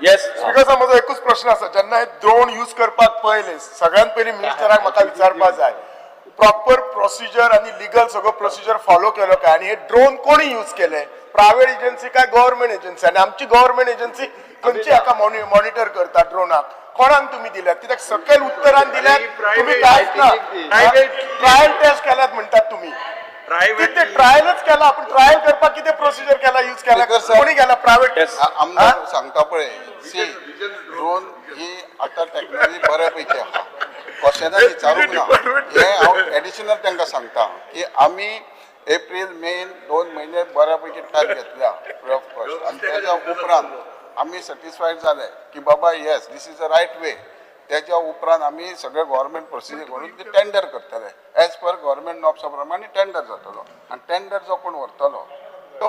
येस. स्पीकर सर, म्हजो एकूच प्रश्न आसा, जेन्ना हे ड्रोन यूज करपाक पयले सगळ्यात पयलीं मिनिस्टराक म्हाका विचारपाक जाय, प्रॉपर प्रोसिजर आनी लिगल सगळो प्रोसिजर फॉलो केलो काय आनी हे ड्रोन कोणी यूज केले, प्रायव्हेट एजन्सी काय गव्हर्मेंट एजन्सी? आनी आमची गव्हर्मेंट एजन्सी खंयची हाका मॉनिटर करता? ड्रोनाक कोणाक तुमी दिल्यात? कित्याक सकयल उत्तरान दिल्यात तुमी कांयच ना. ट्रायल टेस्ट केल्यात म्हणटात तुमी, कितें ट्रायलच केला? आपण ट्रायल करपाक कितें प्रोसिजर केला, यूज केला, कोणी केला प्रायव्हेट? आमदार सांगता पळय, सी ड्रोन ही आतां टॅक्नॉलॉजी बऱ्यापैकी आहा, क्वेश्चनाक विचारूंक ना. हें हांव एडिशनल तांकां सांगता की आमी एप्रील मे 2 म्हयने बऱ्यापैकी टायम घेतल्या फ्री ऑफ कॉस्ट, आनी तेज्या उपरांत आमी सॅटिस्फायड जाले की बाबा yes, this is a right way. तेज्या उपरांत आमी सगळे गव्हर्मेंट प्रोसिजर करून ते टेंडर करतले, एज पर गव्हर्मेंट नॉर्म्सा प्रमाणे टेंडर जातलो आनी टेंडर जो कोण व्हरतलो तो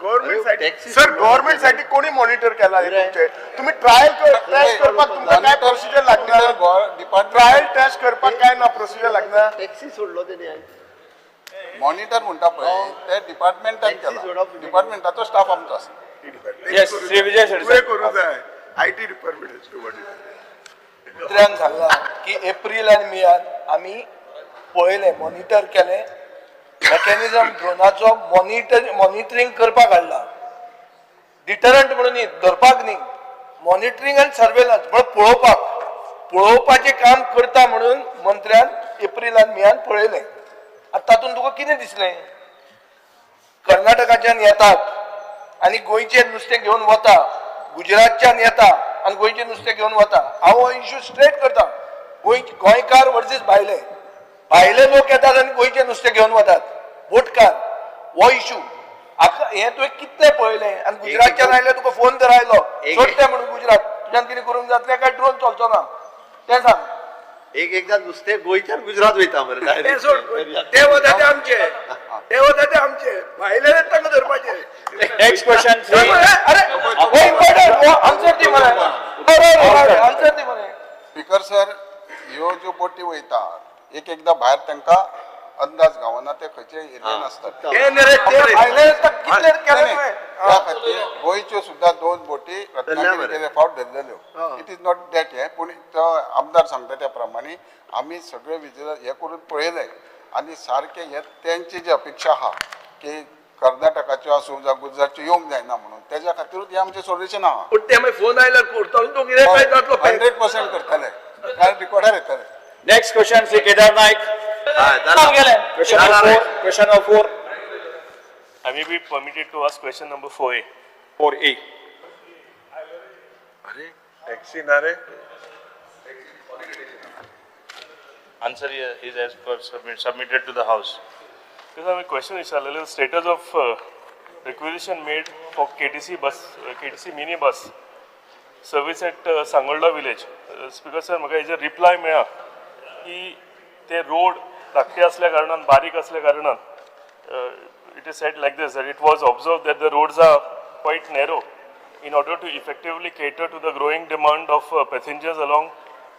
गव्हर्मेंट साठी सर, गव्हर्मेंट साठी कोणी मॉनिटर केला हे तुमचे? तुम्ही ट्रायल टेस्ट करपाक तुमकां काय प्रोसिजर लागणार? ट्रायल टेस्ट करपाक काय ना प्रोसिजर लागणार? टॅक्सी सोडलो तेणी. मॉनिटर म्हणटा पळय ते डिपार्टमेंटान केला, डिपार्टमेंटाचो स्टाफ आमचो आसा. येस, श्री विजय शेट्टी. करूं जाय IT department. मंत्र्यान सांगला की एप्रील आनी मेयान आमी पळयलें, मॉनिटर केलें, मेकॅनिझम ड्रोनाचो मॉनिटरींग करपाक हाडला, डिटरंट म्हणून न्ही, धरपाक न्ही, मॉनिटरींग आनी सर्वेलन्स म्हळ्यार पळोवपाक, पळोवपाचें काम करता म्हणून मंत्र्यान एप्रील आनी मेयान पळयलें. आतां तातूंत तुका कितें दिसलें? कर्नाटकाच्यान येतात आनी गोंयचें नुस्तें घेवन वता, गुजरातच्यान येता आनी गोंयचें नुस्तें घेवन वता. हांव हो इशू स्ट्रेट करता, गोंयकार वर्सीस भायले, भायले लोक येतात आनी गोंयचें नुस्तें घेवन वतात, बोटकार, हो इशू. आतां हें तुवें कितलें पळयलें? आनी गुजरातच्यान आयले, तुका फोन तर आयलो सोडटे म्हणून गुजरात, तुज्यान कितें करूंक जातलें काय ड्रोन चलचो ना तें सांग. एक एकदा नुस्तें गोंयच्यान गुजरात वयता मरे. ते सोड, ते वता ते आमचे, ते वता ते आमचे, भायले तांकां धरपाचे. Next question. अरे हो इम्पॉर्टंट, हो आन्सर दी मरे, बरोबर आन्सर दी मरे. स्पीकर सर, ह्यो ज्यो बोटी वयता एक एकदां भायर तांकां अंदाज गावना ते खंयचे एरियन आसतात. ते भायले कितले केले तुवें? त्या खातीर गोंयच्यो सुद्दां 2 बोटी रत्नागिरी गेले फावट धरलेल्यो. It is not that हें, पूण तो आमदार सांगता त्या प्रमाणे आमी सगळे विजिलन्स हें करून पळयलें आनी सारकें हें तेंची जी अपेक्षा आहा की कर्नाटकाच्यो आसूं जावं गुजरातच्यो येवंक जायना म्हणून, तेज्या खातीरूच हें आमचें सोल्युशन आहा. पूण ते मागीर फोन आयल्यार करतलो तूं कितें काय जातलो? 100% करतले, कारण रिकॉर्डार येतले. Next question Shri Kedar Naik. Question number 4. Question number 4. I may be permitted to ask question number 4A. 4A. अरे टॅक्सी ना रे. Answer is as per submitted to the house. Because my question is a little status of requisition made for KTC bus, KTC mini bus service at Sangolda village. Speaker sir, म्हाका हेजेर रिप्लाय मेळ्ळा की ते रोड धाकटे असल्या कारणान, बारीक असल्या कारणान, it is said like this that it was observed that the roads are quite narrow In order to effectively cater to the growing demand of passengers along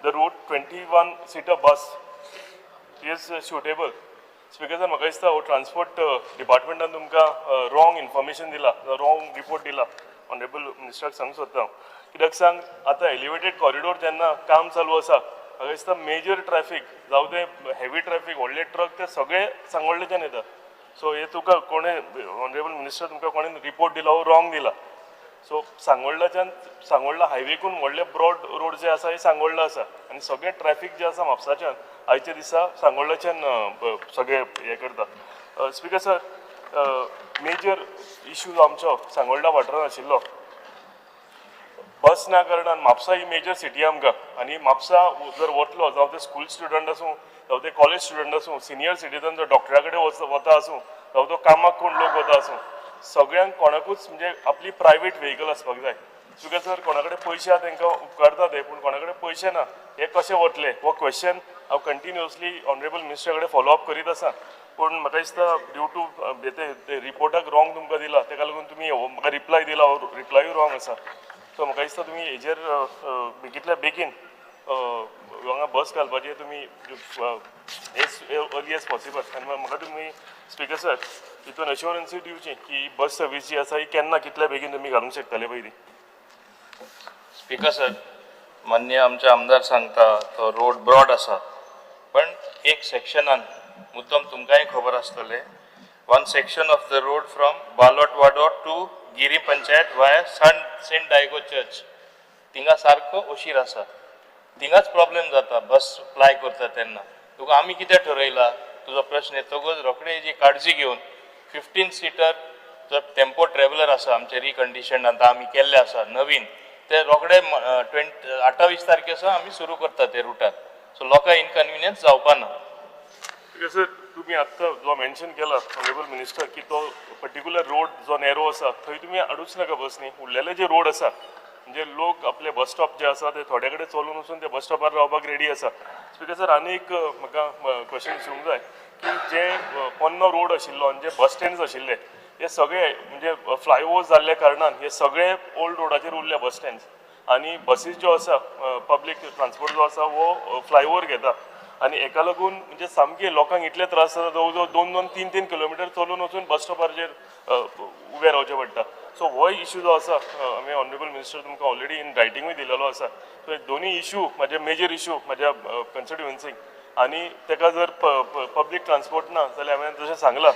the route, 21 seater bus is suitable. Speaker sir, म्हाका दिसता हो ट्रान्सपोर्ट डिपार्टमेंटान तुमकां रॉंग इन्फॉर्मेशन दिला, रॉंग रिपोर्ट दिला. ऑनरेबल मिनिस्टराक सांगूंक सोदता हांव, कित्याक सांग, आतां एलिवेटेड कॉरिडोर जेन्ना काम चालू आसा, म्हाका दिसता मेजर ट्रॅफीक जावं ते हेवी ट्रॅफीक, व्हडले ट्रक ते सगळे सांगोळ्ळेच्यान येता. सो हे तुका कोणें, ऑनरेबल मिनिस्टर, तुमकां कोणें रिपोर्ट दिला हो रॉंग दिला. सो सांगोळ्ळाच्यान, सांगोळ्ळा हायवेकून व्हडले ब्रॉड रोड जे आसा हे सांगोळ्ळा आसा आनी सगळें ट्रॅफीक जें आसा म्हापसाच्यान आयच्या दिसा सांगोळ्ळाच्यान सगळें हें करता. स्पिकर सर, मेजर इशू जो आमचो सांगोळ्ळा वाठारान आशिल्लो बस ना कारणान, म्हापसा ही मेजर सिटी आमकां आनी म्हापसा जर वतलो, जावं ते स्कूल स्टुडंट आसूं, जावं ते कॉलेज स्टुडंट आसूं, सिनियर सिटीजन जर डॉक्टरा कडेन वता आसूं, जावं तो कामाक कोण लोक वता आसूं, सगळ्यांक कोणाकूच म्हणजे आपली प्रायवेट व्हेकल आसपाक जाय. स्पिकर सर, कोणा कडेन पयशे आहा तांकां उपकारता ते, पूण कोणा कडेन पयशे ना हे कशे वतले, हो क्वेश्चन हांव कंटिन्युअसली ऑनरेबल मिनिस्टरा कडेन फॉलो अप करीत आसा. पूण म्हाका दिसता ड्यू टू ते रिपोर्टाक रॉंग तुमकां दिला, ताका लागून तुमी म्हाका रिप्लाय दिला, हो रिप्लायूय रॉंग आसा. सो म्हाका दिसता तुमी हेजेर बेगींतल्या बेगीन हांगा बस घालपाचें तुमी एज अर्ली एज पॉसिबल. आनी म्हाका तुमी स्पिकर सर हितून अश्योरन्सूय दिवची की बस सर्वीस जी आसा ही केन्ना कितल्या बेगीन तुमी घालूंक शकतले पयलीं. स्पिकर सर, मान्य आमचे आमदार सांगता तो रोड ब्रॉड आसा, पण एक सेक्शनान मुद्दम तुमकांय खबर आसतलें, one section of the road from Balotwado to Giri panchayat via Saint Diego church, थिंगा सारको अशीर आसा, थिंगाच प्रॉब्लेम जाता बस प्लाय करता तेन्ना. तुका आमी कितें ठरयला, तुजो प्रश्न येतकच रोखडे जी काळजी घेवन 15 सीटर जो टेम्पो ट्रॅव्हलर आसा आमचे रिकंडिशन आतां आमी केल्ले आसा नवीन, ते रोखडे 28 तारखे सावन आमी सुरू करता ते रुटार. सो लोकांक इनकन्विनियन्स जावपा ना. सर, तुमी आत्तां जो मेन्शन केला ऑनरेबल मिनिस्टर की तो पर्टिक्युलर रोड जो नॅरो आसा थंय तुमी हाडूच नाका बस न्ही. उरलेले जे रोड आसा म्हणजे लोक आपले बस स्टॉप जे आसा ते थोडे कडेन चलून वचून ते बस स्टॉपार रावपाक रेडी आसा. स्पिकर सर, आनी एक म्हाका क्वेश्चन विचारूंक जाय की जे पोन्नो रोड आशिल्लो आनी जे बस स्टँड्स आशिल्ले हे सगळे म्हणजे फ्लायओवर जाल्ल्या कारणान हे सगळे ओल्ड रोडाचेर उरले बस स्टँड्स आनी बसीस ज्यो आसा, पब्लीक ट्रान्सपोर्ट जो आसा हो फ्लायओवर घेता आनी हेका लागून म्हणजे सामके लोकांक इतले त्रास जाता, जवळ जवळ 2-2, 3-3 किलोमिटर चलून वचून बस स्टॉपाचेर उबे रावचें पडटा. सो हो इशू जो आसा आमी ऑनरेबल मिनिस्टर तुमकां ऑलरेडी इन रायटिंगूय दिलेलो आसा. सो दोनूय इशू म्हाजे मेजर इशू म्हाज्या कॉन्स्टिट्युएन्सीक आनी ताका जर पब्लीक ट्रान्सपोर्ट ना जाल्यार हांवें जशें सांगलां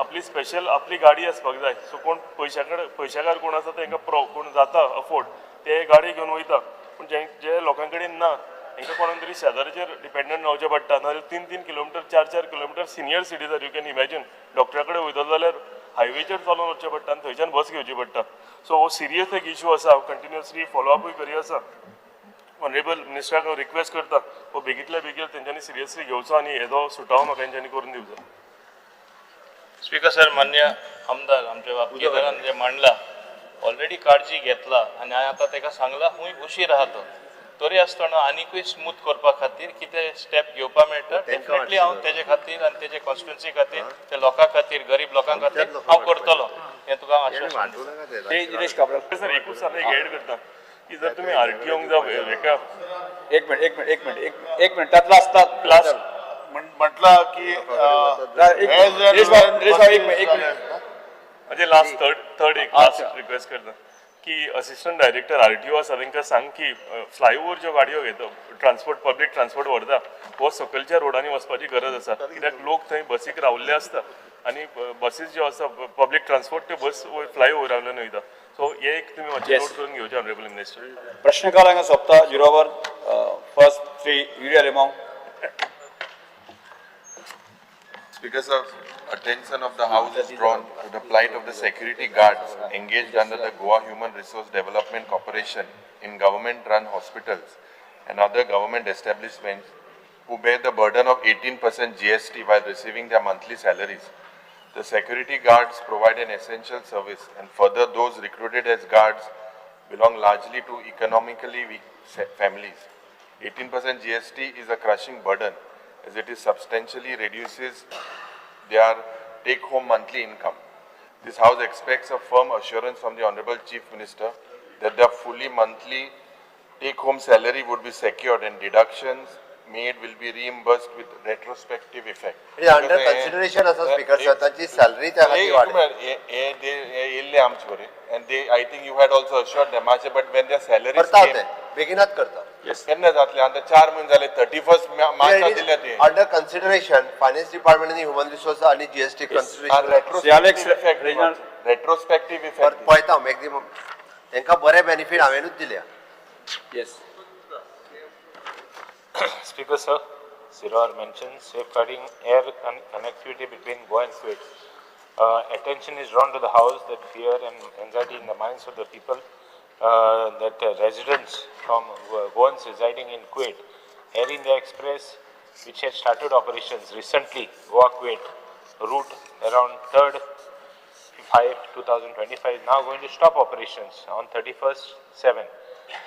आपली स्पेशल आपली गाडी आसपाक जाय. सो कोण पयशाकार कोण आसा तांकां कोण जाता अफोर्ड ते गाडी घेवन वयता, पूण जे लोकां कडेन ना तांकां कोणाक तरी शेजाऱ्याचेर डिपेंडंट रावचें पडटा. नाजाल्यार 3-3 kilometre, 4-4 kilometre senior citizen, you can imagine, डॉक्टरा कडेन वयतलो जाल्यार हायवेचेर चलोन वचचें पडटा आनी थंयच्यान बस घेवची पडटा. सो हो सिरियस एक इशू आसा, हांव कंटिन्युअसली फॉलोअपूय करी आसा. ऑनरेबल मिनिस्टराक हांव रिक्वेस्ट करता हो बेगींतल्या बेगीन तेंच्यांनी सिरियसली घेवचो आनी हेजो सुटावो म्हाका तेंच्यांनी करून दिवचो. स्पिकर सर, मान्य आमदार आमच्या बाबतींत जे मांडला ऑलरेडी काळजी घेतला आनी हांवें आतां ताका सांगलां खूंय उशीर आहा तो, तरी आसतना आनिकूय स्मूथ करपा खातीर कितें स्टेप घेवपा मेळटा डेफिनेटली हांव तेजे खातीर आनी तेजे कॉन्स्टिट्युएन्सी खातीर, ते लोकां खातीर, गरीब लोकां खातीर हांव करतलो हें तुका आश्वासन दिता. सर, एकूच आतां एक एड करता की जर तुमी आरटीओंक जावं हेका एक मिनिट एक मिनिट त्यात लास्ट लास्ट म्हटलं की एक मिनिट म्हणजे लास्ट थर्ड एक लास्ट रिक्वेस्ट करता की असिस्टंट डायरेक्टर आरटीओ आसा तांकां सांग की फ्लायओवर ज्यो गाडयो घेता ट्रान्सपोर्ट पब्लीक ट्रान्सपोर्ट व्हरता हो सकलच्या रोडांनी वचपाची गरज आसा, कित्याक लोक थंय बसीक रावल्ले आसता आनी बसीस ज्यो आसा पब्लीक ट्रान्सपोर्ट त्यो बस फ्लायओवरांतल्यान वयता. सो हे एक तुमी मातशें नोट करून घेवचें ऑनरेबल मिनिस्टर. प्रश्नकाल हांगा सोंपता. झिरोवर first Shri Yuri Alemao. Speaker sir, attention of the House is drawn to the plight of the security guards engaged under the Goa Human Resource Development Corporation in government-run hospitals and other government establishments who bear the burden of 18% GST while receiving their monthly salaries. The security guards provide an essential service, and further those recruited as guards belong largely to economically weak families. 18% GST is a crushing burden as it is substantially reduces their take-home monthly income. This House expects a firm assurance from the Honorable Chief Minister that their fully monthly take-home salary would be secured and deductions made will be reimbursed with retrospective effect. It is under consideration आसा स्पीकर सर, तांची सॅलरी त्या खातीर वाडय. येयल्ले आमचे कडेन and they, I think you had also assured them, but when their salaries करता came, ते बेगिनात करता. केन्ना जातले? आतां 4 म्हयने जाले, 31 मार्चा दिल्या तुवें. अंडर कन्सिडरेशन फायनान्स डिपार्टमेंट आनी ह्युमन रिसोर्स आनी जीएसटी कन्सिडरेशन. Retrospective effect. पळयता मॅक्झिमम तांकां बरे बेनिफीट हांवेनूच दिल्या. Yes. Speaker sir, Siror mentioned safeguarding air connectivity between Goa and Kuwait. Attention is drawn to the house that fear and anxiety in the minds of the people that residents from Goans residing in Kuwait, Air India Express, which had started operations recently, Goa-Kuwait route around 3rd 5, 2025, now going to stop operations on 31st 7.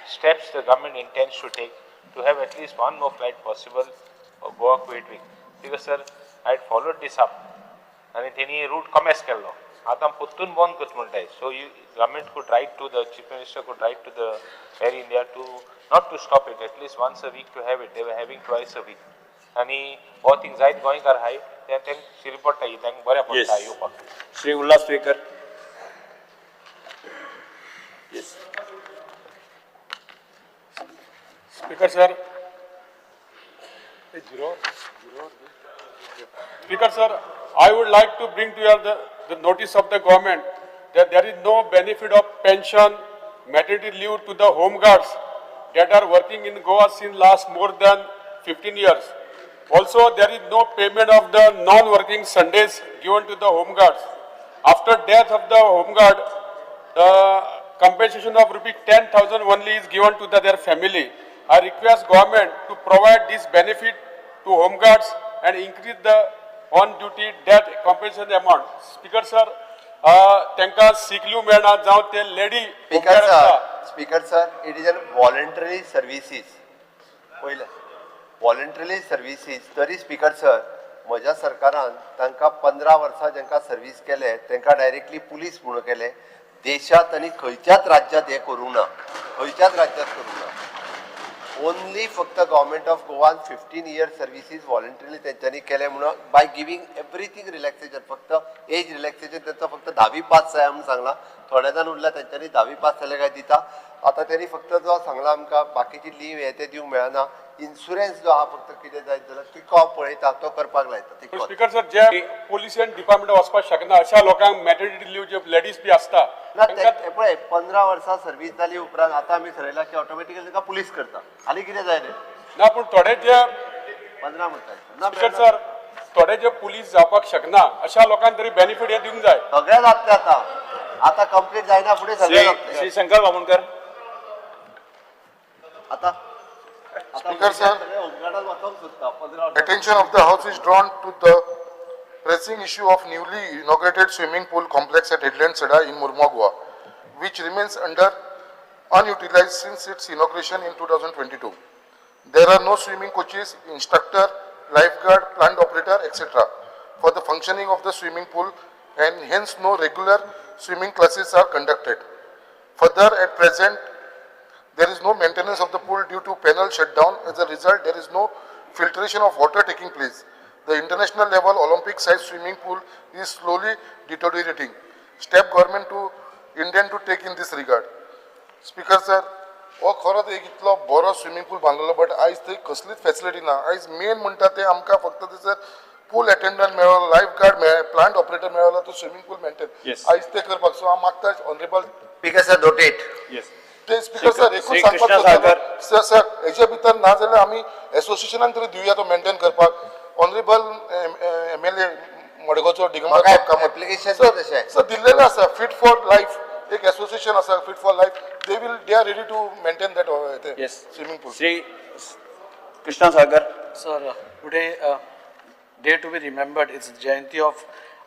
Steps the government intends to take to have at least one more flight possible for Goa Kuwait week. Because sir, I had followed this up and तेनी रूट कमेस केल्लो, आतां परतून बंद करता म्हणटाय. So you government could write to the chief minister, could write to the Air India to not to stop it, at least once a week to have it. They were having twice a week. आनी हो थिंग जायत गोंयकार आहाय ते तांकां शिरी पडटा, तांकां बरें पडटा येवपाक. Shri Ulhas Tuyenkar. Yes. Speaker sir, Speaker sir, I would like to bring to your the notice of the government that there is no benefit of pension, maternity leave to the home guards that are working in Goa since last more than 15 years. Also, there is no payment of the non-working Sundays given to the home guards. After death of the home guard, the compensation of rupees 10,000 only is given to their family. I request government to provide this benefit to home guards and increase the on-duty death compensation amount. Speaker sir, तांकां sick leave मेळना जावं ते lady. Speaker sir, Speaker sir, it is an voluntary services. पयलें वॉलंटरी सर्विसीस तरी स्पीकर सर म्हज्या सरकारान तांकां 15 वर्सां जांकां सर्वीस केले तांकां डायरेक्टली पुलीस म्हणून केले. देशांत आनी खंयच्याच राज्यांत हें करूंक ना, खंयच्याच राज्यांत करूंक ना. ओनली फक्त government of Goan 15 year services voluntarily तेंच्यांनी केले म्हणून बाय गिवींग एवरीथींग रिलॅक्सेशन. फक्त एज रिलॅक्सेशन तेंचो फक्त 10वी पास जाय म्हणून सांगला, थोडे जाण उरल्या तेंच्यांनी 10वी पास जाले काय दिता. आतां तेणी फक्त जो सांगला आमकां बाकीची लीव हे ते दिवंक मेळना. इन्शुरन्स जो आहा फक्त कितें जायत जाल्यार तिको हांव पळयता, तो करपाक लायता. स्पीकर सर, जे पोलिशन डिपार्टमेंट वचपाक शकना अशा लोकांक मॅटर्निटी लीव जे लेडीज बी आसता ना, ते पळय 15 वर्सां सर्वीस जाली उपरांत आतां आमी थरयला की ऑटोमॅटिकली तांकां पुलीस करता. आनी कितें जाय रे ना, पूण थोडे जे 15 म्हणटा स्पीकर सर, थोडे जे पुलीस जावपाक शकना अशा लोकांक तरी बेनिफीट हे दिवंक जाय. सगळें जातलें आतां, आतां कंप्लीट जायना फुडें सगळें जातलें. श्री शंकर बामणकर. आतां Speaker sir, attention of the house is drawn to the pressing issue of newly inaugurated swimming pool complex at Headland Sada in Mormugao, Goa, which remains under unutilized since its inauguration in 2022. There are no swimming coaches, instructor, lifeguard, plant operator, etc. for the functioning of the swimming pool, and hence no regular swimming classes are conducted. Further, at present, there is no maintenance of the pool due to panel shutdown. As a result, there is no filtration of water taking place. The international level Olympic sized swimming pool is slowly deteriorating. Step government to intend to take in this regard. Speaker sir, हो खरोच एक इतलो बरो स्विमींग पूल बांदलेलो, बट आयज थंय कसलीच फॅसिलिटी ना. आयज मेन म्हणटा ते आमकां फक्त थंयसर पूल अटेंडंट मेळ्ळो, लायफ गार्ड मेळ्ळे, प्लांट ऑपरेटर मेळ्ळो, तो स्विमींग पूल मेंटेन आयज ते करपाक. सो हांव मागता ऑनरेबल स्पीकर सर नोटेट. ते स्पीकर सर एकूच सांगपाक सर, सर हेजे भितर ना जाल्यार आमी एसोसिएशनान तरी दिवया तो मेंटेन करपाक. ऑनरेबल MLA मडगांवचो दिगंबर कामत सर दिल्लेलें आसा, फिट फॉर लायफ एक एसोसिएशन आसा, fit for life, they are ready to maintain that swimming pool. Shri Krishna Sagar. Sir, today day to be remembered is Jayanti of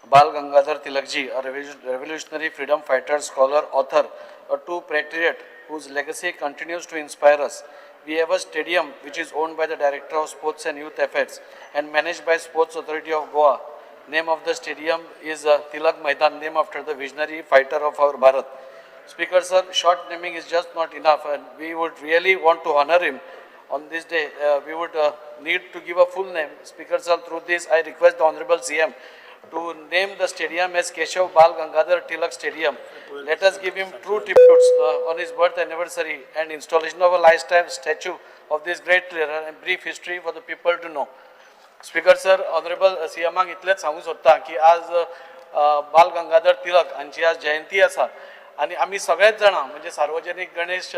Bal Gangadhar Tilakji, a revolutionary freedom fighter, scholar, author, a true patriot whose legacy continues to inspire us. We have a stadium which is owned by the Director of Sports and Youth Affairs and managed by Sports Authority of Goa. Name of the stadium is Tilak Maidan, named after the visionary fighter of our Bharat. Speaker sir, short naming is just not enough and we would really want to honour him on this day. We would need to give a full name. Speaker sir, through this I request the Honorable CM to name the stadium as Keshav Bal Gangadhar Tilak Stadium. Let us give him true tributes on his birth anniversary and installation of a lifetime statue of this great leader and brief history for the people to know. Speaker sir, Honorable CMाक इतलेंच सांगूंक सोदता की आज बाल गंगाधर टिळक हांची आज जयंती आसा आनी आमी सगळेच जाणां म्हणजे सार्वजनीक गणेश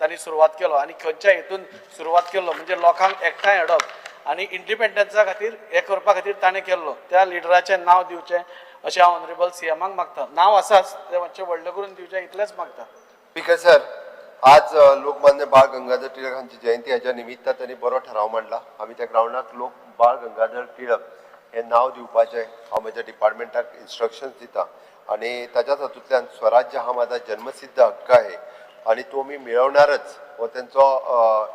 तांणी सुरवात केलो आनी खंयच्या हेतून सुरवात केलो म्हणजे लोकांक एकठांय हाडप आनी इंडिपेंडन्सा खातीर हें करपा खातीर ताणें केल्लो त्या लिडराचें नांव दिवचें अशें हांव ऑनरेबल सीएमाक मागता. नांव आसाच, तें मातशें व्हडलें करून दिवचें इतलेंच मागता. स्पीकर सर, आज लोकमान्य बाळ गंगाधर टिळक हांची जयंती हाच्या निमित्तान त्यांनी बरो ठराव मांडला. आमी त्या ग्रावंडाक लोक बाळ गंगाधर टिळक हें नांव दिवपाचें हांव म्हज्या डिपार्टमेंटाक इन्स्ट्रक्शन्स दिता आनी ताच्याच हातूंतल्यान स्वराज्य हा माझा जन्मसिद्ध हक्क आहे आनी तो मी मेळवणारच हो तेंचो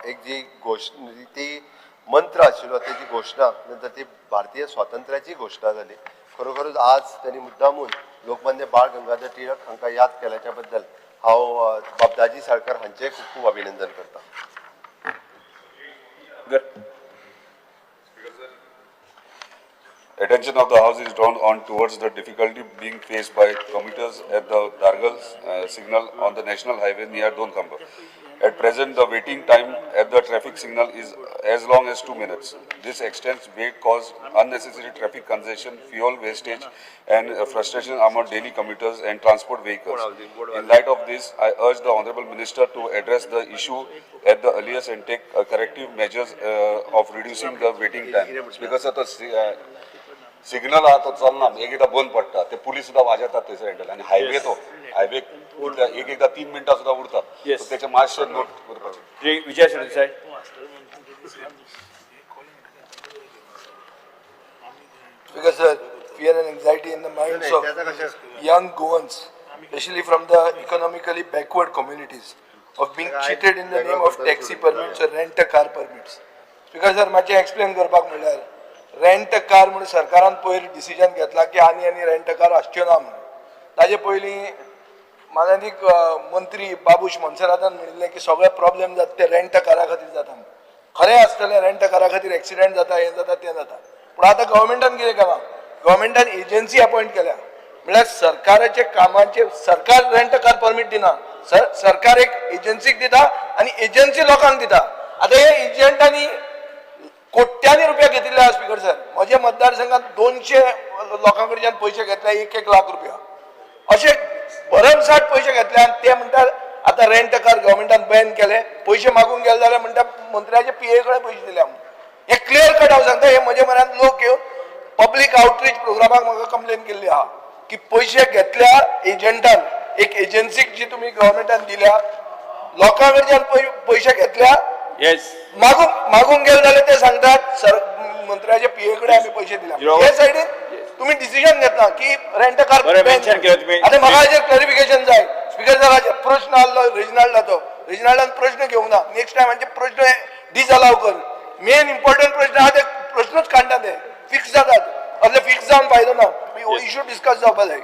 एक जी घोशणा ती मंत्र आशिल्लो तेजी घोशणा नंतर ती भारतीय स्वातंत्र्याची घोशणा जाली. खरोखरूच आज त्यांनी मुद्दामून लोकमान्य बाळ गंगाधर टिळक हांकां याद केल्याच्या बद्दल हांव बाब दाजी साळकर हांचें खूब खूब अभिनंदन करता. Attention of the House is drawn on towards the difficulty being faced by commuters at the Dargal signal on the national highway near Donkhamba. At present, the waiting time at the traffic signal is as long as 2 minutes. This extends wait cause unnecessary traffic congestion, fuel wastage, and frustration among daily commuters and transport vehicles. In light of this, I urge the Honorable Minister to address the issue at the earliest and take corrective measures of reducing the waiting time. Because of the signal आहा तो चलना, एक एकदा बंद पडटा, ते पुलीस सुद्दां वाजयतात थंयसर हँडल आनी हायवे तो हायवे एक एकदा 3 मिनटां सुद्दां उरता. तेचे मातशें नोट करपाचें. Shri Vijay Sardesai. Because fear and anxiety in the minds of young Goans, especially from the economically backward communities, of being cheated in the name of taxi permits or rent a car permits. Because sir, मातशें एक्सप्लेन करपाक म्हणल्यार रेंट अ कार म्हणून सरकारान पयर डिसिजन घेतला की आनी आनी रेंट अ कार आसच्यो ना म्हणून. ताजे पयलीं मानादीक मंत्री बाबूश मोन्सेरातान म्हणिल्लें की सगळे प्रॉब्लेम जाता ते रेंट अ कारा खातीर जाता म्हणून. खरें आसतलें, रेंट अ कारा खातीर एक्सिडेंट जाता, हें जाता, तें जाता. पूण आतां गव्हर्मेंटान कितें केलां, गव्हर्मेंटान एजन्सी अपॉयंट केल्या. म्हणल्यार सरकाराचे कामाचे सरकार रेंट अ कार परमीट दिना, सरकार एक एजन्सीक दिता आनी एजन्सी लोकांक दिता. आतां हे एजंटांनी कोट्यांनी रुपया घेतिल्ले आसा. स्पीकर सर, म्हज्या मतदारसंघात 200 लोकां कडच्यान पयशे घेतले, 1-1 लाख रुपया अशे भरमसाठ पयशे घेतले. आनी ते म्हणटात आतां रेंट कार गव्हर्मेंटान बॅन केले, पयशे मागूंक गेले जाल्यार म्हणटा मंत्र्याचे पीए कडेन पयशे दिले म्हणून. हे क्लियर कट हांव सांगता, हे म्हज्या म्हऱ्यांत लोक येवन पब्लीक आउटरीच प्रोग्रामाक म्हाका कंप्लेन केल्ली आहा की पयशे घेतल्या एजंटान, एक एजन्सीक जी तुमी गव्हर्मेंटान दिल्या, लोकां कडच्यान पयशे घेतल्या, मागूंक गेले जाल्यार ते सांगतात सर मंत्र्याच्या पीए कडेन आमी पयशे दिल्या. हे सायडीन तुमी डिसिजन घेतला की रेंट कार. आतां म्हाका हाजेर क्लॅरिफिकेशन जाय. स्पीकर सर, हाजेर प्रश्न आहलो रेजिनाल्डाचो, रेजिनाल्डान प्रश्न घेवंक ना. नेक्स्ट टायम हांचे प्रश्न डिसअलाव कर. मेन इम्पॉर्टंट प्रश्न आहा ते प्रश्नूच काडटा, ते फिक्स जातात. असले फिक्स जावन फायदो ना, इशू डिस्कस जावपा जाय.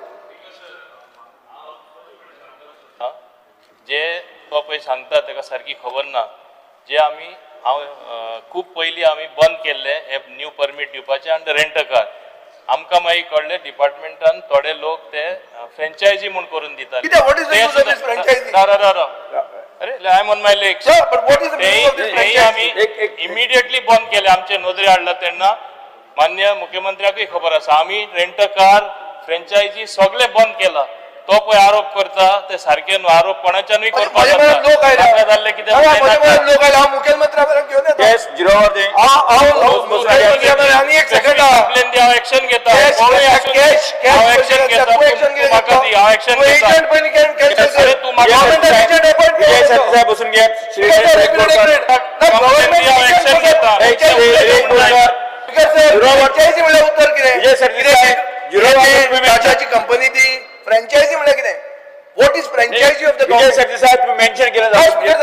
जे तो पळय सांगता ताका सारकी खबर ना. जे आमी हांव खूब पयलीं आमी बंद केल्ले हे न्यू परमीट दिवपाचे आनी रेंट कार. आमकां मागीर कळ्ळें डिपार्टमेंटान थोडे लोक ते फ्रेंचायजी म्हूण करून दिताले. अरे I am on my leg. तेय आमी इमिडिएटली बंद केले. आमचे नदरे हाडला तेन्ना मान्य मुख्यमंत्र्याकूय खबर आसा. आमी रेंट कार फ्रेंचायजी सगळे बंद केला. तो पळय आरोप करता ते सारके न्हू. आरोप कोणाच्यानूय करपाक जाता. कितें एक्शन घेता, फ्रँचायझी म्हणल्यार उत्तर कितें? टाटाची कंपनी ती फ्रँचायझी म्हणल्यार कितें? What is franchise of the Vijay Sardesai, तुम्ही मेन्शन केलं.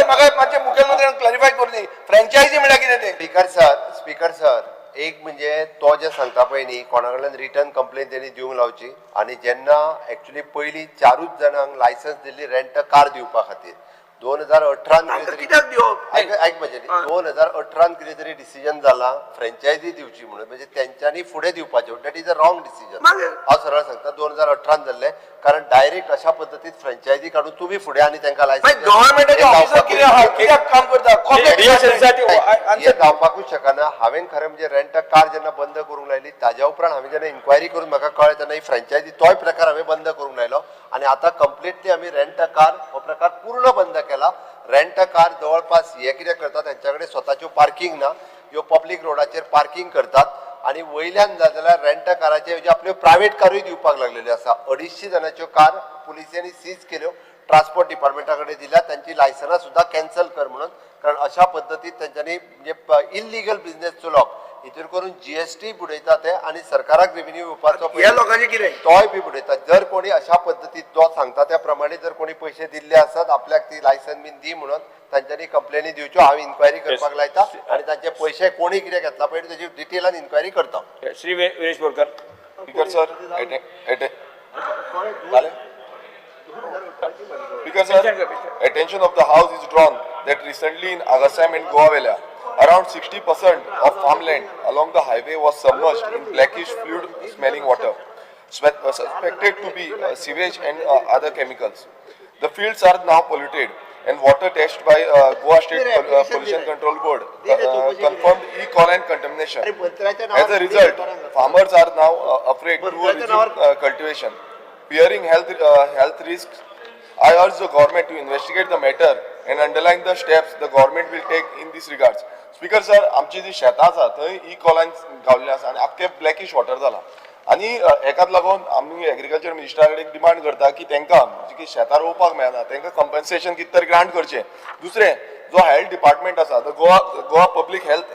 म्हाका मातशें मुखेलमंत्र्यान क्लॅरिफाय करून दी, फ्रँचायझी म्हणल्यार कितें तें? स्पीकर सर, एक म्हणजे तो जे सांगता पळय न्ही कोणा कडल्यान रिटर्न कंप्लेन तेणी दिवंक लावची आनी जेन्ना एक्चुली पयलीं चारूच जाणांक लायसन्स दिल्ली रेंट कार दिवपा खातीर 2018 कितें तरी, आयक आयक म्हजें, 2018 कितें तरी डिसिजन जाला फ्रेंचायजी दिवची म्हणून, म्हणजे तेंच्यांनी फुडें दिवपाचें. That is a wrong decision. हांव सरळ सांगता, 2018 जाल्लें, कारण डायरेक्ट अशा पद्दतीन फ्रेंचायजी काडून तुमी फुडें आनी तांकां लायसन्स गव्हर्मेंटाचे ऑफिसर कितें आहा, कित्याक काम करता? हे जावपाकूच शकना. हांवें खरें म्हणजे रेंट कार जेन्ना बंद करूंक लायली ताज्या उपरांत हांवें जेन्ना इन्क्वायरी करून म्हाका कळ्ळें तेन्ना ही फ्रेंचायजी तोय प्रकार हांवें बंद करूंक लायलो आनी आतां कंप्लिटली आमी रेंट कार हो प्रकार पूर्ण बंद केला. रेंट कार जवळपास हे कितें करतात, तेंच्या कडेन स्वताच्यो पार्कींग ना, ह्यो पब्लीक रोडाचेर पार्कींग करतात आनी वयल्यान जाय जाल्यार रेंट काराचे जे आपल्यो प्रायवेट कारूय दिवपाक लागलेल्यो आसा. 250 जाणांच्यो कार पुलिसांनी सीज केल्यो, ट्रान्सपोर्ट डिपार्टमेंटा कडेन दिल्या, तांची लायसनां सुद्दां कॅन्सल कर म्हणून, कारण अशा पद्दतीन तेंच्यांनी म्हणजे इल्लिगल बिझनेस चलोवप हितूर करून जीएसटी बुडयता ते आनी सरकाराक रेव्हेन्यू येवपाचो ह्या लोकांचें कितें तोय बी बुडयता. जर कोणी अशा पद्दतीन तो सांगता त्या प्रमाणे जर कोणी पयशे दिल्ले आसत आपल्याक ती लायसन बीन दी म्हणून तांच्यांनी कंप्लेनी दिवच्यो. हांव इन्क्वायरी करपाक लायता आनी तांचे पयशे कोणी कितें घेतला पळय तेजी डिटेलान इन्क्वायरी करता. Shri Viresh Borkar. Speaker sir, Speaker sir, attention of the house is drawn that recently in Agassaim and Goa Vela, around 60% of farmland along the highway was submerged in blackish fluid smelling water, suspected to be sewage and other chemicals. The fields are now polluted and water tested by Goa State Pollution Control Board confirmed E. coli contamination. As a result, farmers are now afraid to resume cultivation, fearing health risks. I urge the government to investigate the matter and underline the steps the government will take in this regards. Speaker sir, आमची जी शेतां आसा थंय ई कॉलान गावल्लें आसा आनी आख्खें ब्लॅकिश वॉटर जाला आनी हेकाच लागून आमी एग्रीकल्चर मिनिस्टरा कडेन डिमांड करता की तांकां जी शेतां रोवपाक मेळना तांकां कंपन्सेशन कितें तरी ग्रांट करचें. दुसरें, जो हेल्थ डिपार्टमेंट आसा, the Goa Public Health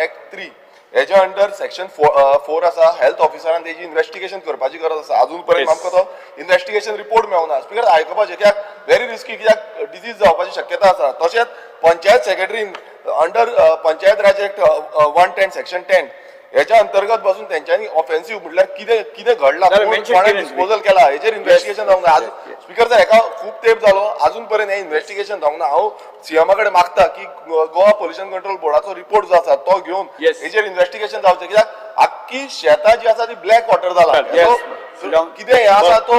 Act 3 हेज्या अंडर सेक्शन 4 आसा, हेल्थ ऑफिसरान तेजी इन्वेस्टिगेशन करपाची गरज आसा. अजून पर्यंत आमकां तो इन्वेस्टिगेशन रिपोर्ट मेळना. स्पीकर, आयकुपाचें कित्याक व्हेरी रिस्की, कित्याक डिजीज जावपाची शक्यता आसा. तशेंच panchayat सेक्रेटरीन under Panchayat Raj Act 110 section 10 हेच्या अंतर्गत बसून तेंच्यांनी ऑफेन्सिव्ह म्हटल्यार कितें कितें घडलां, कोणें डिस्पोजल केला हेचेर इन्वेस्टिगेशन जावंक जाय. स्पीकर सर, हेका खूब तेंप जालो, अजून पर्यंत हें इन्वेस्टिगेशन जावंक ना. हांव सीएमा कडेन मागता की गोवा पोल्युशन कंट्रोल बोर्डाचो रिपोर्ट जो आसा तो घेवन हेचेर इन्वेस्टिगेशन जावचें, कित्याक आख्खी शेतां जी आसा ती ब्लॅक वॉटर जाला. कितें हें आसा तो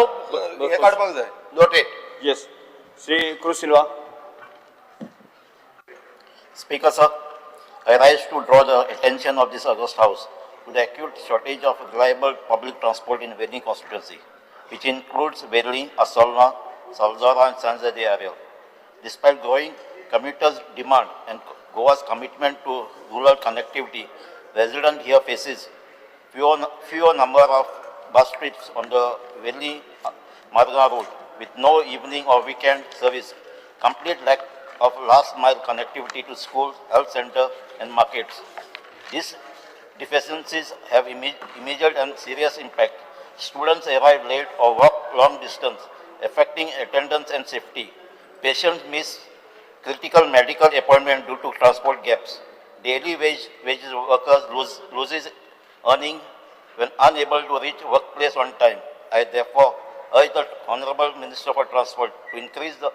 हें काडपाक जाय. Noted. Yes, Shri Cruz Silva. Speaker sir, I rise to draw the attention of this august house to the acute shortage of reliable public transport in Verlim constituency, which includes Verlim, Assolna, Salzora and San Jose area. Despite growing commuters' demand and Goa's commitment to rural connectivity, residents here faces fewer number of bus trips on the Verlim Marga route, with no evening or weekend service, complete lack of last mile connectivity to schools, health center and markets. These deficiencies have immediate and serious impact. Students arrive late or walk long distance, affecting attendance and safety. Patients miss critical medical appointment due to transport gaps. Daily wages workers loses earning when unable to reach workplace on time. I therefore urge the Honorable Minister for Transport to increase the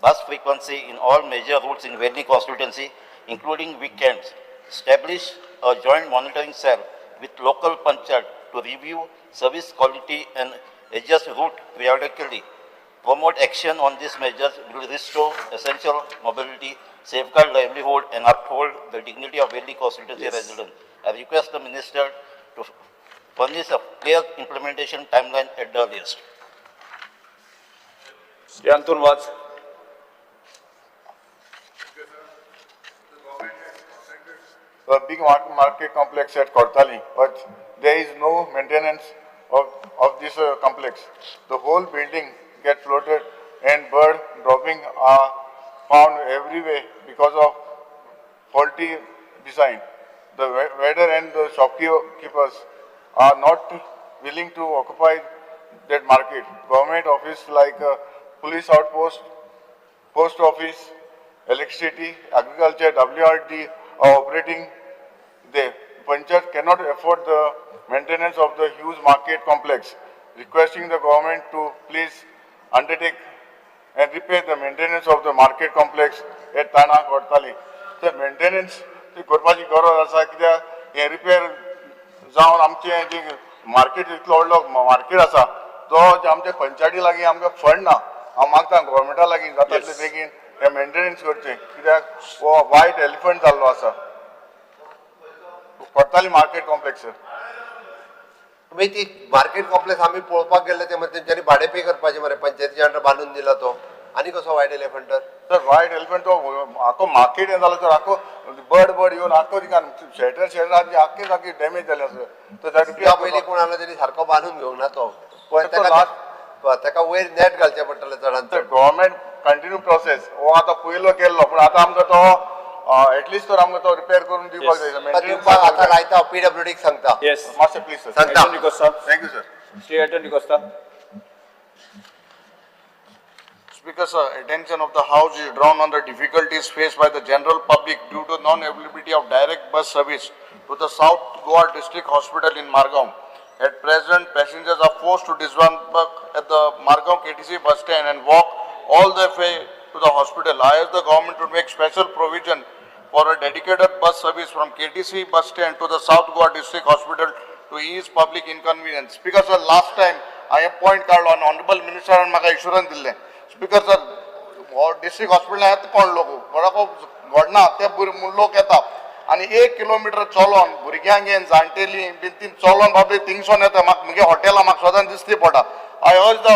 bus frequency in all major routes in Verlim constituency, including weekends. Establish a joint monitoring cell with local panchayat to review service quality and adjust route periodically. Promote action on these measures will restore essential mobility, safeguard livelihood, and uphold the dignity of Verlim constituency residents. I request the Minister to furnish a clear implementation timeline at the earliest. Shri Anton Vaz. A big market complex at Cortalim, but there is no maintenance of this complex. The whole building get flooded and bird dropping are found everywhere because of faulty design. The vendor and the shopkeepers are not willing to occupy that market. Government office like police outpost, post office, electricity, agriculture, WRD are operating there. Panchayat cannot afford the maintenance of the huge market complex, requesting the government to please undertake and repair the maintenance of the market complex at Tana Cortalim. The maintenance ती करपाची गरज आसा, कित्याक हें रिपेर जावन आमचें जे मार्केट इतलो व्हडलो मार्केट आसा तो जे आमच्या पंचायती लागीं आमकां फंड ना. हांव मागता गव्हर्मेंटा लागीं जाता तितले बेगीन हें मेंटेनन्स करचें, कित्याक हो वायट एलिफंट जाल्लो आसा कोर्ताली मार्केट कॉम्प्लेक्स. तुमी ती मार्केट कॉम्प्लेक्स आमी पळोवपाक गेल्ले ते तेंच्यांनी भाडें पे करपाचें मरे, पंचायतीच्या अंडर बांदून दिला तो आनी कसो वायट एलिफंट तर? सर, वायट एलिफंट तो आखो मार्केट हें जालो तर, आखो बर्ड बर्ड येवन आखो थिंगा शेटर शेटर आख्खे सारकी डॅमेज जाले आसा. तर पयलीं कोण आसलो तेणी सारको बांदून घेवंक ना तो, ताका वयर नेट घालचें पडटलें चडान चड. गव्हर्मेंट कंटिन्यू प्रोसेस हो आतां पयलो केल्लो, पूण आतां आमकां तो एटलिस्ट तर आमकां तो रिपेर करून दिवपाक जाय. दिवपाक आतां लायता, पीडब्ल्यूडीक सांगता. मातशें प्लीज सर. सांगता. Thank you sir. Shri Elton D'Costa. Speaker sir, attention of the House is drawn on the difficulties faced by the general public due to non-availability of direct bus service to the South Goa District Hospital in Margao. At present, passengers are forced to disembark at the Margao KTC bus stand and walk all the way to the hospital. I ask the government to make special provision for a dedicated bus service from KTC bus stand to the South Goa District Hospital to ease public inconvenience. Speaker sir, last time I have point card on Honorable Minister and म्हाका इन्शुरन्स दिल्लें. स्पीकर सर, हो डिस्ट्रिक्ट हॉस्पिटलान येता कोण लोक बरो घडना ते लोक येता आनी 1 किलोमिटर चलोन भुरग्यांक घेवन जाणटेली बीन ती चलोन बाबरे थिंगसोन येता. म्हाका मुगे हॉटेलां म्हाका सदांच दिसती पडटा. I urge the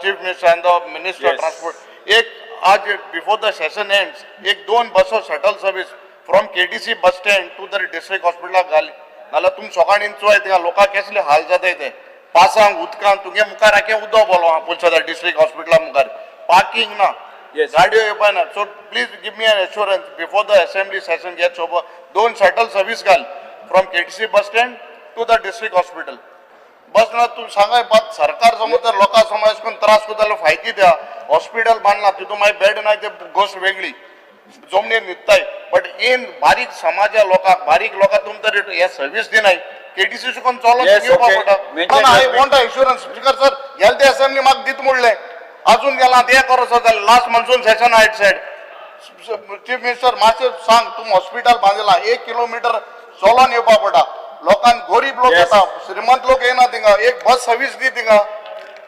chief minister and the minister transport एक आज बिफोर the session ends एक 2 बसो shuttle service from KTC bus stand to the district हॉस्पिटलाक घाली, नाल्यार तुमी सकाळीं चोय थिंगा लोकांक कसले हाल जाताय ते. पासांक उदकान तुगे मुखार आखे उदक बोलो आहा पुलसा डिस्ट्रिक्ट हॉस्पिटला मुखार पार्किंग ना, गाडयो येवपा ना. So please give me an assurance before the assembly session gets over, 2 shuttle service घाल from KTC bus stand to the district hospital. बस ना तूं सांगाय बात सरकार समज तर लोकां समज अशें करून त्रास करता जाल्यार फायदी द्या. हॉस्पिटल बांदला तितून मागीर बेड ना ते गोश्ट वेगळी जमनीर न्हिदताय, बट इन बारीक समाजा लोकांक बारीक लोकांक तुमी तरी हे सर्वीस दिनाय. केटीसी सुकून चलोन येवपाक पडटा. I want insurance. Speaker sir, गेले ते असेंब्ली म्हाका दीत म्हणलें, अजून गेला ते करो sir. Last monsoon session I said chief minister मातशें सांग, तूं हॉस्पिटल बांदला 1 किलोमिटर चलोन येवपाक पडटा लोकांक, गरीब लोक येता, श्रीमंत लोक येना थिंगा. एक बस सर्वीस दी थिंगा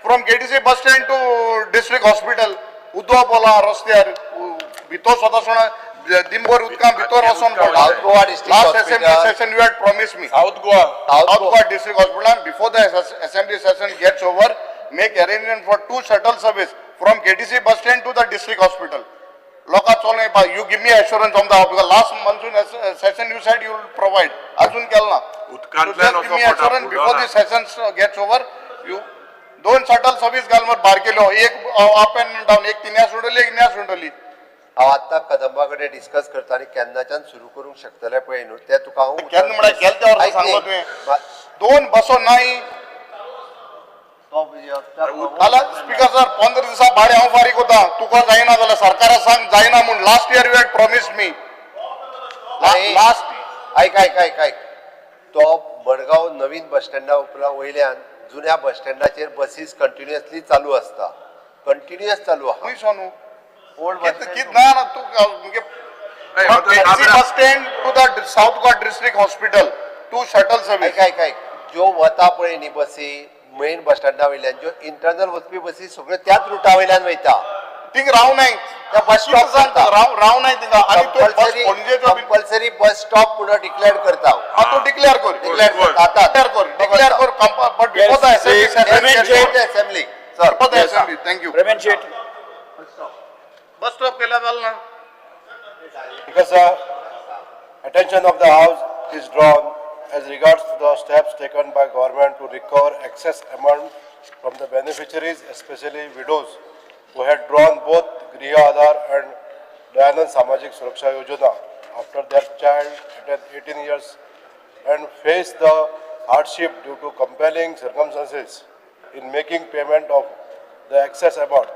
from KTC bus stand to district hospital. उदक बोला रस्त्यार भितर स्वता दिनभर उदकां भितर वचोन पडटा. Last assembly session you had promise me South Goa South Goa district hospital before the assembly session gets over make arrangement for 2 shuttle service from KTC bus stand to the district hospital. लोकां चलोन येवपा. You give me assurance on the because last monsoon session you said you will provide, अजून केलें ना. उदकांतल्यान assurance before the session gets over you 2 shuttle service घाल मरे बारकेलो, एक अप एंड डावन, एक तिन्या सुटली एक न्या सुटली. हांव आतां कदंबा कडेन डिस्कस करता आनी केन्नाच्यान सुरू करूंक शकतले पळय न्हू ते तुका हांव केन्ना म्हळ्यार गेले त्या वर्सा सांगलो तुवें 2 बसो नाय. स्पीकर सर, 15 दिसा भाडें हांव फारीक कोता, तुका जायना जाल्यार सरकारा सांग जायना म्हूण. Last year you had promise me last. आयक आयक आयक आयक, तो मडगांव नवीन बस स्टँडा उपरांत वयल्यान जुन्या बस स्टँडाचेर बसीस कंटिन्युअसली चालू आसता, कंटिन्युअस चालू आहा. खंय सोनू ओल्ड बस कित ना ना तूं bus stand to the South Goa district hospital 2 shuttle service. आयक आयक आयक, ज्यो वता पळय न्ही बसी मेन बस स्टँडा वयल्यान, ज्यो इंटरनल वचपी बसी सगळ्यो त्याच रुटा वयल्यान वयता. थिंग राव नाय त्या बस स्टॉप राव राव नाय थिंगा. आनी कंपल्सरी बस स्टॉप म्हणून डिक्लेअर करता. हां तूं डिक्लेअर कर, डिक्लेअर कर आतां, डिक्लेअर कर, but before the assembly sir, before the assembly. Thank you. Preben Shet. Bus stop केल्यार जालें ना. Because attention of the House is drawn as regards to the steps taken by government to recover excess amount from the beneficiaries, especially widows who had drawn both Griha Aadhar and Dayanand Samajik Suraksha Yojana after their child attained 18 years and faced the hardship due to compelling circumstances in making payment of the excess amount.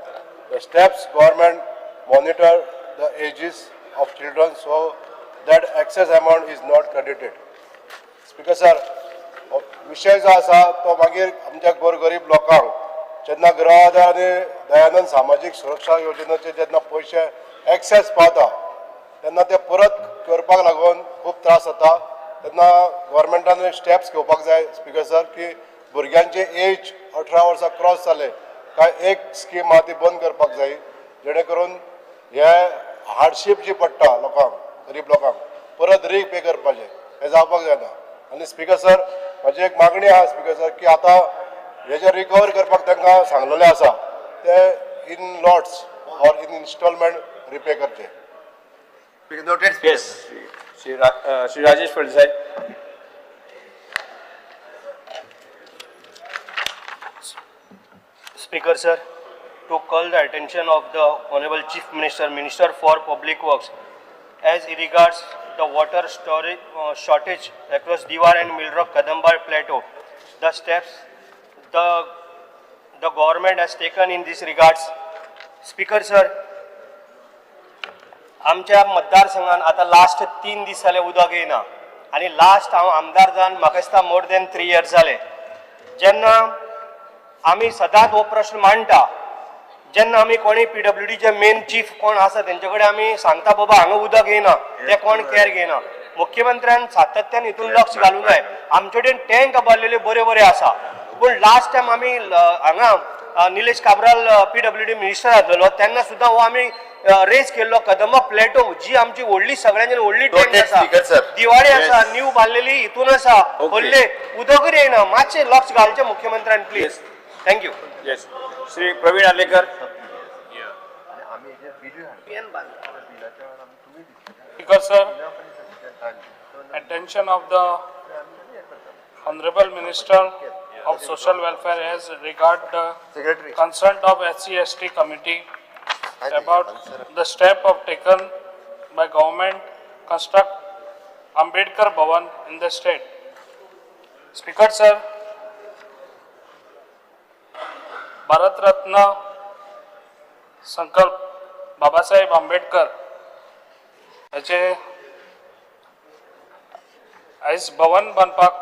The steps government monitor the ages of children so that excess amount is not credited. Speaker sir, विशय जो आसा तो मागीर आमच्या गोरगरीब लोकांक जेन्ना गृह आधार आनी दयानंद सामाजीक सुरक्षा योजनेचे जेन्ना पयशे एक्सेस पावता तेन्ना ते परत करपाक लागून खूब त्रास जाता. तेन्ना गव्हर्मेंटान स्टेप्स घेवपाक जाय स्पीकर सर, की भुरग्यांचे एज 18 वर्सां क्रॉस जाले काय एक स्कीम आहा ती बंद करपाक जाय, जेणे करून हे हार्डशीप जी पडटा लोकांक, गरीब लोकांक परत री पे करपाचें हें जावपाक जायना. आनी स्पीकर सर, म्हाजी एक मागणी आहा स्पीकर सर, की आतां हे जे रिकवर करपाक तांकां सांगलेलें आसा ते in lots or in installment repay करचे. Noted. Yes, Shri Rajesh Phaldesai. Speaker sir, to call the attention of the Honorable Chief Minister, Minister for Public Works, as regards the water storage shortage across Diwar and Milroc Kadambar Plateau, the steps the government has taken in this regards. Speaker sir, आमच्या मतदारसंघात आता लास्ट 3 दीस जाले उदक येयना आनी लास्ट हांव आमदार जावन म्हाका दिसता मोर दॅन 3 इयर्स जाले. जेन्ना आमी सदांच हो प्रश्न मांडटा, जेन्ना आमी कोणी पीडब्ल्यूडीचे मेन चीफ कोण आसा तेंचे कडेन आमी सांगता बाबा हांगा उदक येयना, ते कोण केअर घेयना. मुख्यमंत्र्यान सातत्यान हितून लक्ष घालूंक जाय. आमचे कडेन टँक बांदलेले बरे बरे आसा, पूण लास्ट टायम आमी हांगा निलेश काब्राल पीडब्ल्यूडी मिनिस्टर आसलेलो तेन्ना सुद्दां हो आमी रेज केल्लो कदंबा प्लेटो जी आमची व्हडली सगळ्यांच्यान व्हडली टँक आसा, दिवाळी आसा, न्यू बांदलेली हितून आसा, व्हडले उदकूय येयना. मातशें लक्ष घालचें मुख्यमंत्र्यान please. Thank you. Yes, Shri Praveen Alekar. Speaker sir, attention of the Honorable Minister of Social Welfare as regard the concern of SC/ST committee about the step of taken by government construct Ambedkar Bhavan in the state. Speaker sir, Bharat Ratna Sankalp Babasaheb Ambedkar हाचे आयज भवन बांदपाक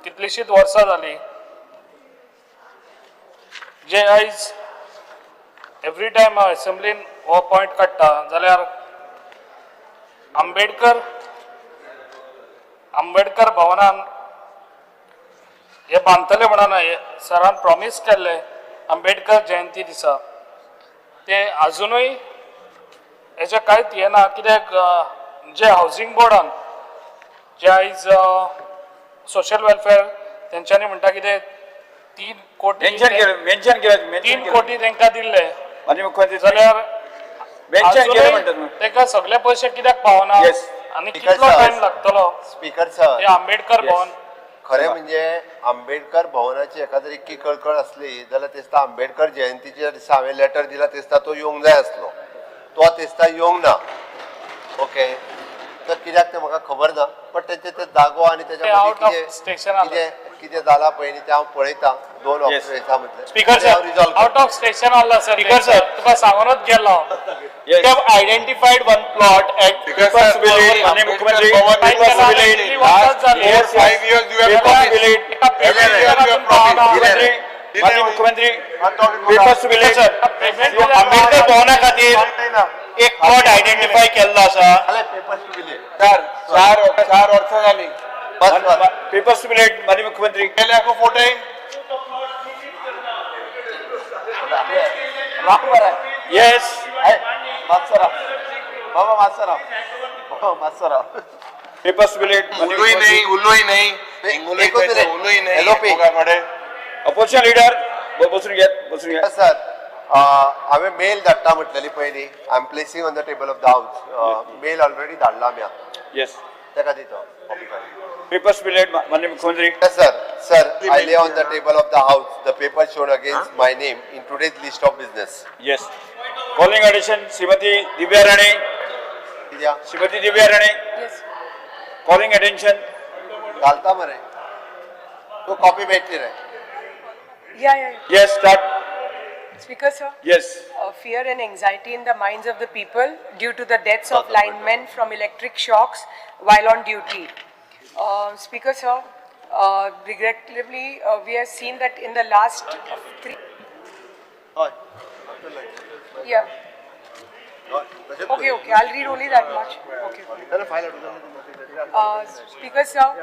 कितलींशींच वर्सां जालीं, जे आयज एवरी टायम हांव एसेंब्लीन हो पॉयंट काडटा जाल्यार आंबेडकर आंबेडकर भवनान हे बांदतले म्हणून सरान प्रॉमीस केल्लें आंबेडकर जयंती दिसा, ते आजुनूय हेजें कांयच हें ना. कित्याक जे हावजींग बोर्डान जे आयज सोशल वेलफेअर तेंच्यांनी म्हणटा कितें 3 कोटी मेन्शन केलें 3 कोटी तेंकां दिल्ले जाल्यार तेका सगळे पयशे कित्याक पावना आनी कितलो टायम लागतलो? स्पीकर सर, हे आंबेडकर भवन खरें म्हणजे आंबेडकर भवनाची एखादी इतकी कळकळ आसली जाल्यार ते दिसा आंबेडकर जयंतीच्या दिसा हांवें लेटर दिला, ते दिसा तो येवंक जाय आसलो, तो ते दिसा येवंक ना. ओके, तर कित्याक तें म्हाका खबर ना, बट तेंचे ते जागो आनी तेच्या मदीं कितें कितें जालां पळय न्ही तें हांव पळयतां. 2 ऑफिसा मदलें speaker sir, out of station आसला सर. स्पीकर सर, तुका सांगूनच गेलो. They have identified one plot at People's Village, माननीय मुख्यमंत्री, People's Village, last 4-5 years you have promised. माननीय मुख्यमंत्री, People's Village, Ambedkar भवना खातीर एक प्लॉट आयडेंटिफाय केल्लो आसा. 4 वर्सां जाली. People's Village, माननीय मुख्यमंत्री. Photo Yes. बाबा मातसो राव, बाबा मातसो राव. Papers village. उलोय नाही, उलोय नाही, उलोय नाही. अपोजिशन लीडर बसून घ्या, बसून घ्या. सर, हांवें मेल धाडटा म्हटलेली पयलीं. I am placing on the table of the house. Mail already धाडला आमी. येस, ताका दिता. पेपर्स विलेज, माननीय मुख्यमंत्री. Sir, sir, I lay on the table of the house the paper shown against my name in today's list of business. Yes. Calling attention Shrimati Divya Rane. Shrimati Divya Rane. Yes. Calling attention. घालता मरे तू कॉपी भेटली रे. Yeah, yeah. Yes, start. Speaker sir. Yes. Fear and anxiety in the minds of the people due to the deaths of linemen from electric shocks while on duty. Speaker sir, regrettably we have seen that in the last 3 yeah. Okay, okay, I'll read only that much. Okay. Speaker sir,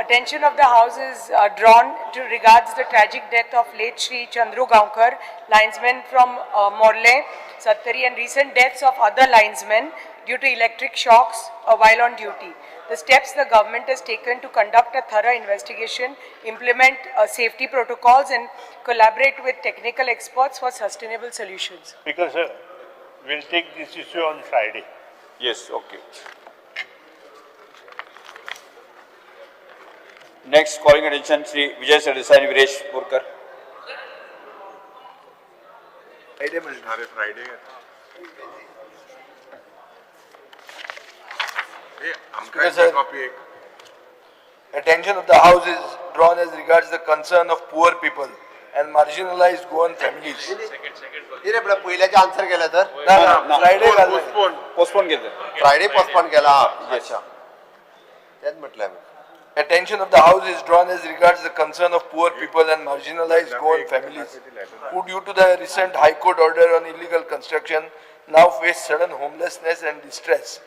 attention of the House is drawn to regards the tragic death of late Shri Chandru Gaonkar, linesman from Morle, Sattari, and recent deaths of other linesmen due to electric shocks while on duty. The steps the government has taken to conduct a thorough investigation, implement safety protocols, and collaborate with technical experts for sustainable solutions. Speaker sir, we'll take this issue on Friday. Yes, okay. Next, calling attention Shri Vijay Sardesai and Viresh Borkar. Friday. Sir, attention of the House is drawn as regards the concern of poor people and marginalized Goan families. Answer केला तर Friday postpone केलं. Friday postpone केला. अच्छा, तेच म्हटलं. Attention of the House is drawn as regards the concern of poor people and marginalized Goan families who, due to the recent High Court order on illegal construction, now face sudden homelessness and distress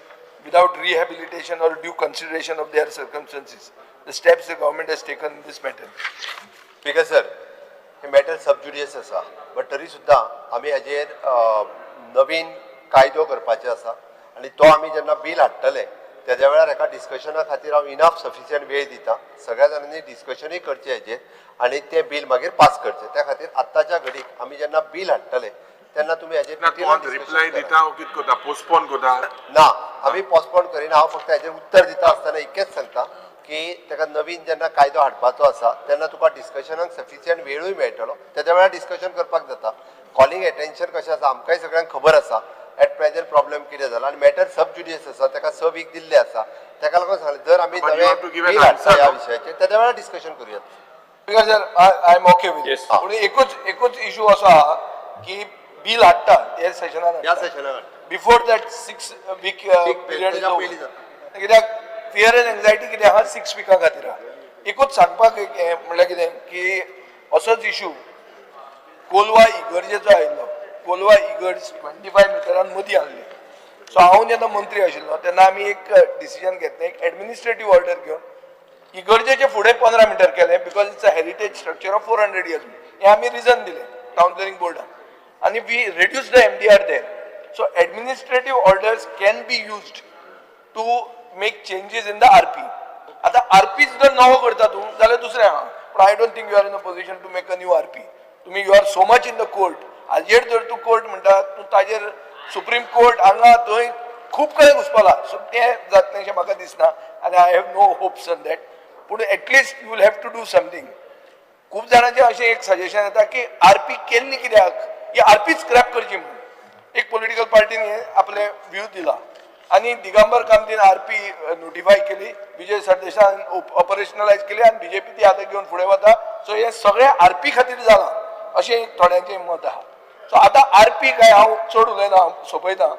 without rehabilitation or due consideration of their circumstances. The steps the government has taken in this matter. Speaker sir, hey matter सब जुडियस आसा, बट तरी सुद्दां आमी हाजेर नवीन कायदो करपाचे आसा आनी तो आमी जेन्ना बील हाडटले तेज्या वेळार एका डिस्कशना खातीर हांव इनफ सफिशियंट वेळ दिता. सगळ्या जाणांनी डिस्कशनूय करचें हाजेर आनी तें बील मागीर पास करचें. त्या खातीर आत्ताच्या घडीक आमी जेन्ना बील हाडटले तेन्ना तुमी हाजेर रिप्लाय दिता कितें करता, पोस्टपोन करता? ना, आमी पोस्टपोन करिना. हांव फक्त हाजेर उत्तर दिता आसतना इतकेंच सांगता की ताका नवीन जेन्ना कायदो हाडपाचो आसा तेन्ना तुका डिस्कशनाक सफिशियंट वेळूय मेळटलो, तेज्या वेळार डिस्कशन करपाक जाता. कॉलिंग एटेन्शन कशें आसा आमकांय सगळ्यांक खबर आसा एट प्रेजंट प्रॉब्लेम कितें जाला आनी मॅटर सब जुडियस आसा, ताका 6 वीक दिल्ले आसा. ताका लागून सांगलें जर आमी नवें बील हाडटा ह्या विशयाचेर तेज्या वेळार डिस्कशन करुया. Speaker sir, I am okay with it. पूण एकूच इशू असो आहा की बील हाडटा ह्या सेशनान, ह्या सेशनान बिफोर that 6 week period, कित्याक फियर एंड एन्जायटी कितें आहा 6 विका खातीर आहा. एकूच सांगपाक म्हणल्यार कितें की असोच इशू कोलवा इगर्जेचो आयिल्लो. कोलवा इगर्ज 25 मिटरान मदीं आहली. सो हांव जेन्ना मंत्री आशिल्लो तेन्ना आमी एक डिसिजन घेतलें, एक एडमिनिस्ट्रेटीव ऑर्डर घेवन इगर्जेचे फुडें 15 मिटर केलें, because it's a heritage structure of 400 years. हें आमी रिजन दिलें टावन प्लॅनिंग बोर्डान आनी we reduce the MDR there. So administrative orders can be used to make changes in the RP. आतां आरपी जर नवो करता तूं जाल्यार दुसरें आहा, पूण I don't think you are in a position to make a new RP. तुमी you are so much in the court. हाजेर जर तूं कोर्ट म्हणटा तूं ताजेर सुप्रीम कोर्ट हांगा थंय खूब कडेन घुसपला. सो तें जातलें अशें म्हाका दिसना आनी I have no hopes on that. पूण at least you will have to do something. खूब जाणांचें अशें एक सजेशन येता की आरपी केल्ली कित्याक, ही आरपी स्क्रॅप करची म्हणून. एक पॉलिटिकल पार्टीन हें आपलें व्यू दिला आनी दिगंबर कामतीन आरपी नोटिफाय केली, विजय सरदेसायान ऑपरेशनलायज केली आनी बीजेपी ती आतां घेवन फुडें वता. सो हें सगळें आरपी खातीर जालां अशें एक थोड्यांचें मत आहा. सो आतां आरपी काय हांव चड उलयना, हांव सोंपयता.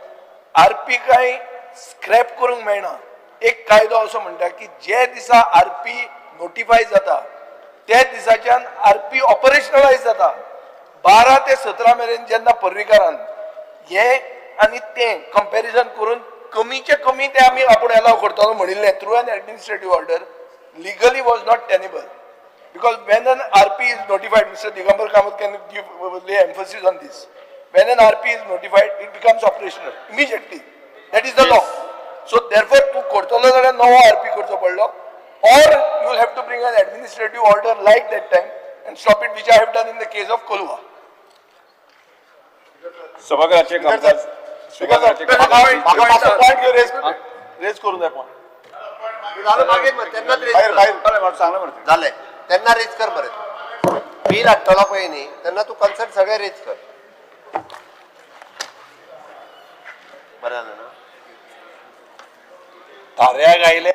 आरपी काय स्क्रॅप करूंक मेळना. एक कायदो असो म्हणटा की जे दिसा आरपी नोटिफाय जाता त्या दिसाच्यान आरपी ऑपरेशनलायज जाता. 12 ते 17 मेरेन जेन्ना पर्रीकारान हे आनी तें कंपॅरिजन करून कमीचे कमी ते आमी आपूण एलाव करतलो म्हणिल्लें through an administrative order, legally was not tenable. Because when an RP is notified, Mr. Digambar Kamath can give lay emphasis on this. When an RP is notified, it becomes operational immediately. That is the law. So therefore, तूं करतलो जाल्यार नवो आरपी करचो पडलो, or you will have to bring an administrative order like that time and stop it, which I have done in the case of Kolwa. सभागृहाचे कामकाज रेज करून जाय पॉयंट जालें तेन्ना रेज कर मरे. बील हाडटलो पळय न्ही तेन्ना तूं कन्सर्न सगळें रेज कर. बरें जालें ना? ताऱ्याक आयले.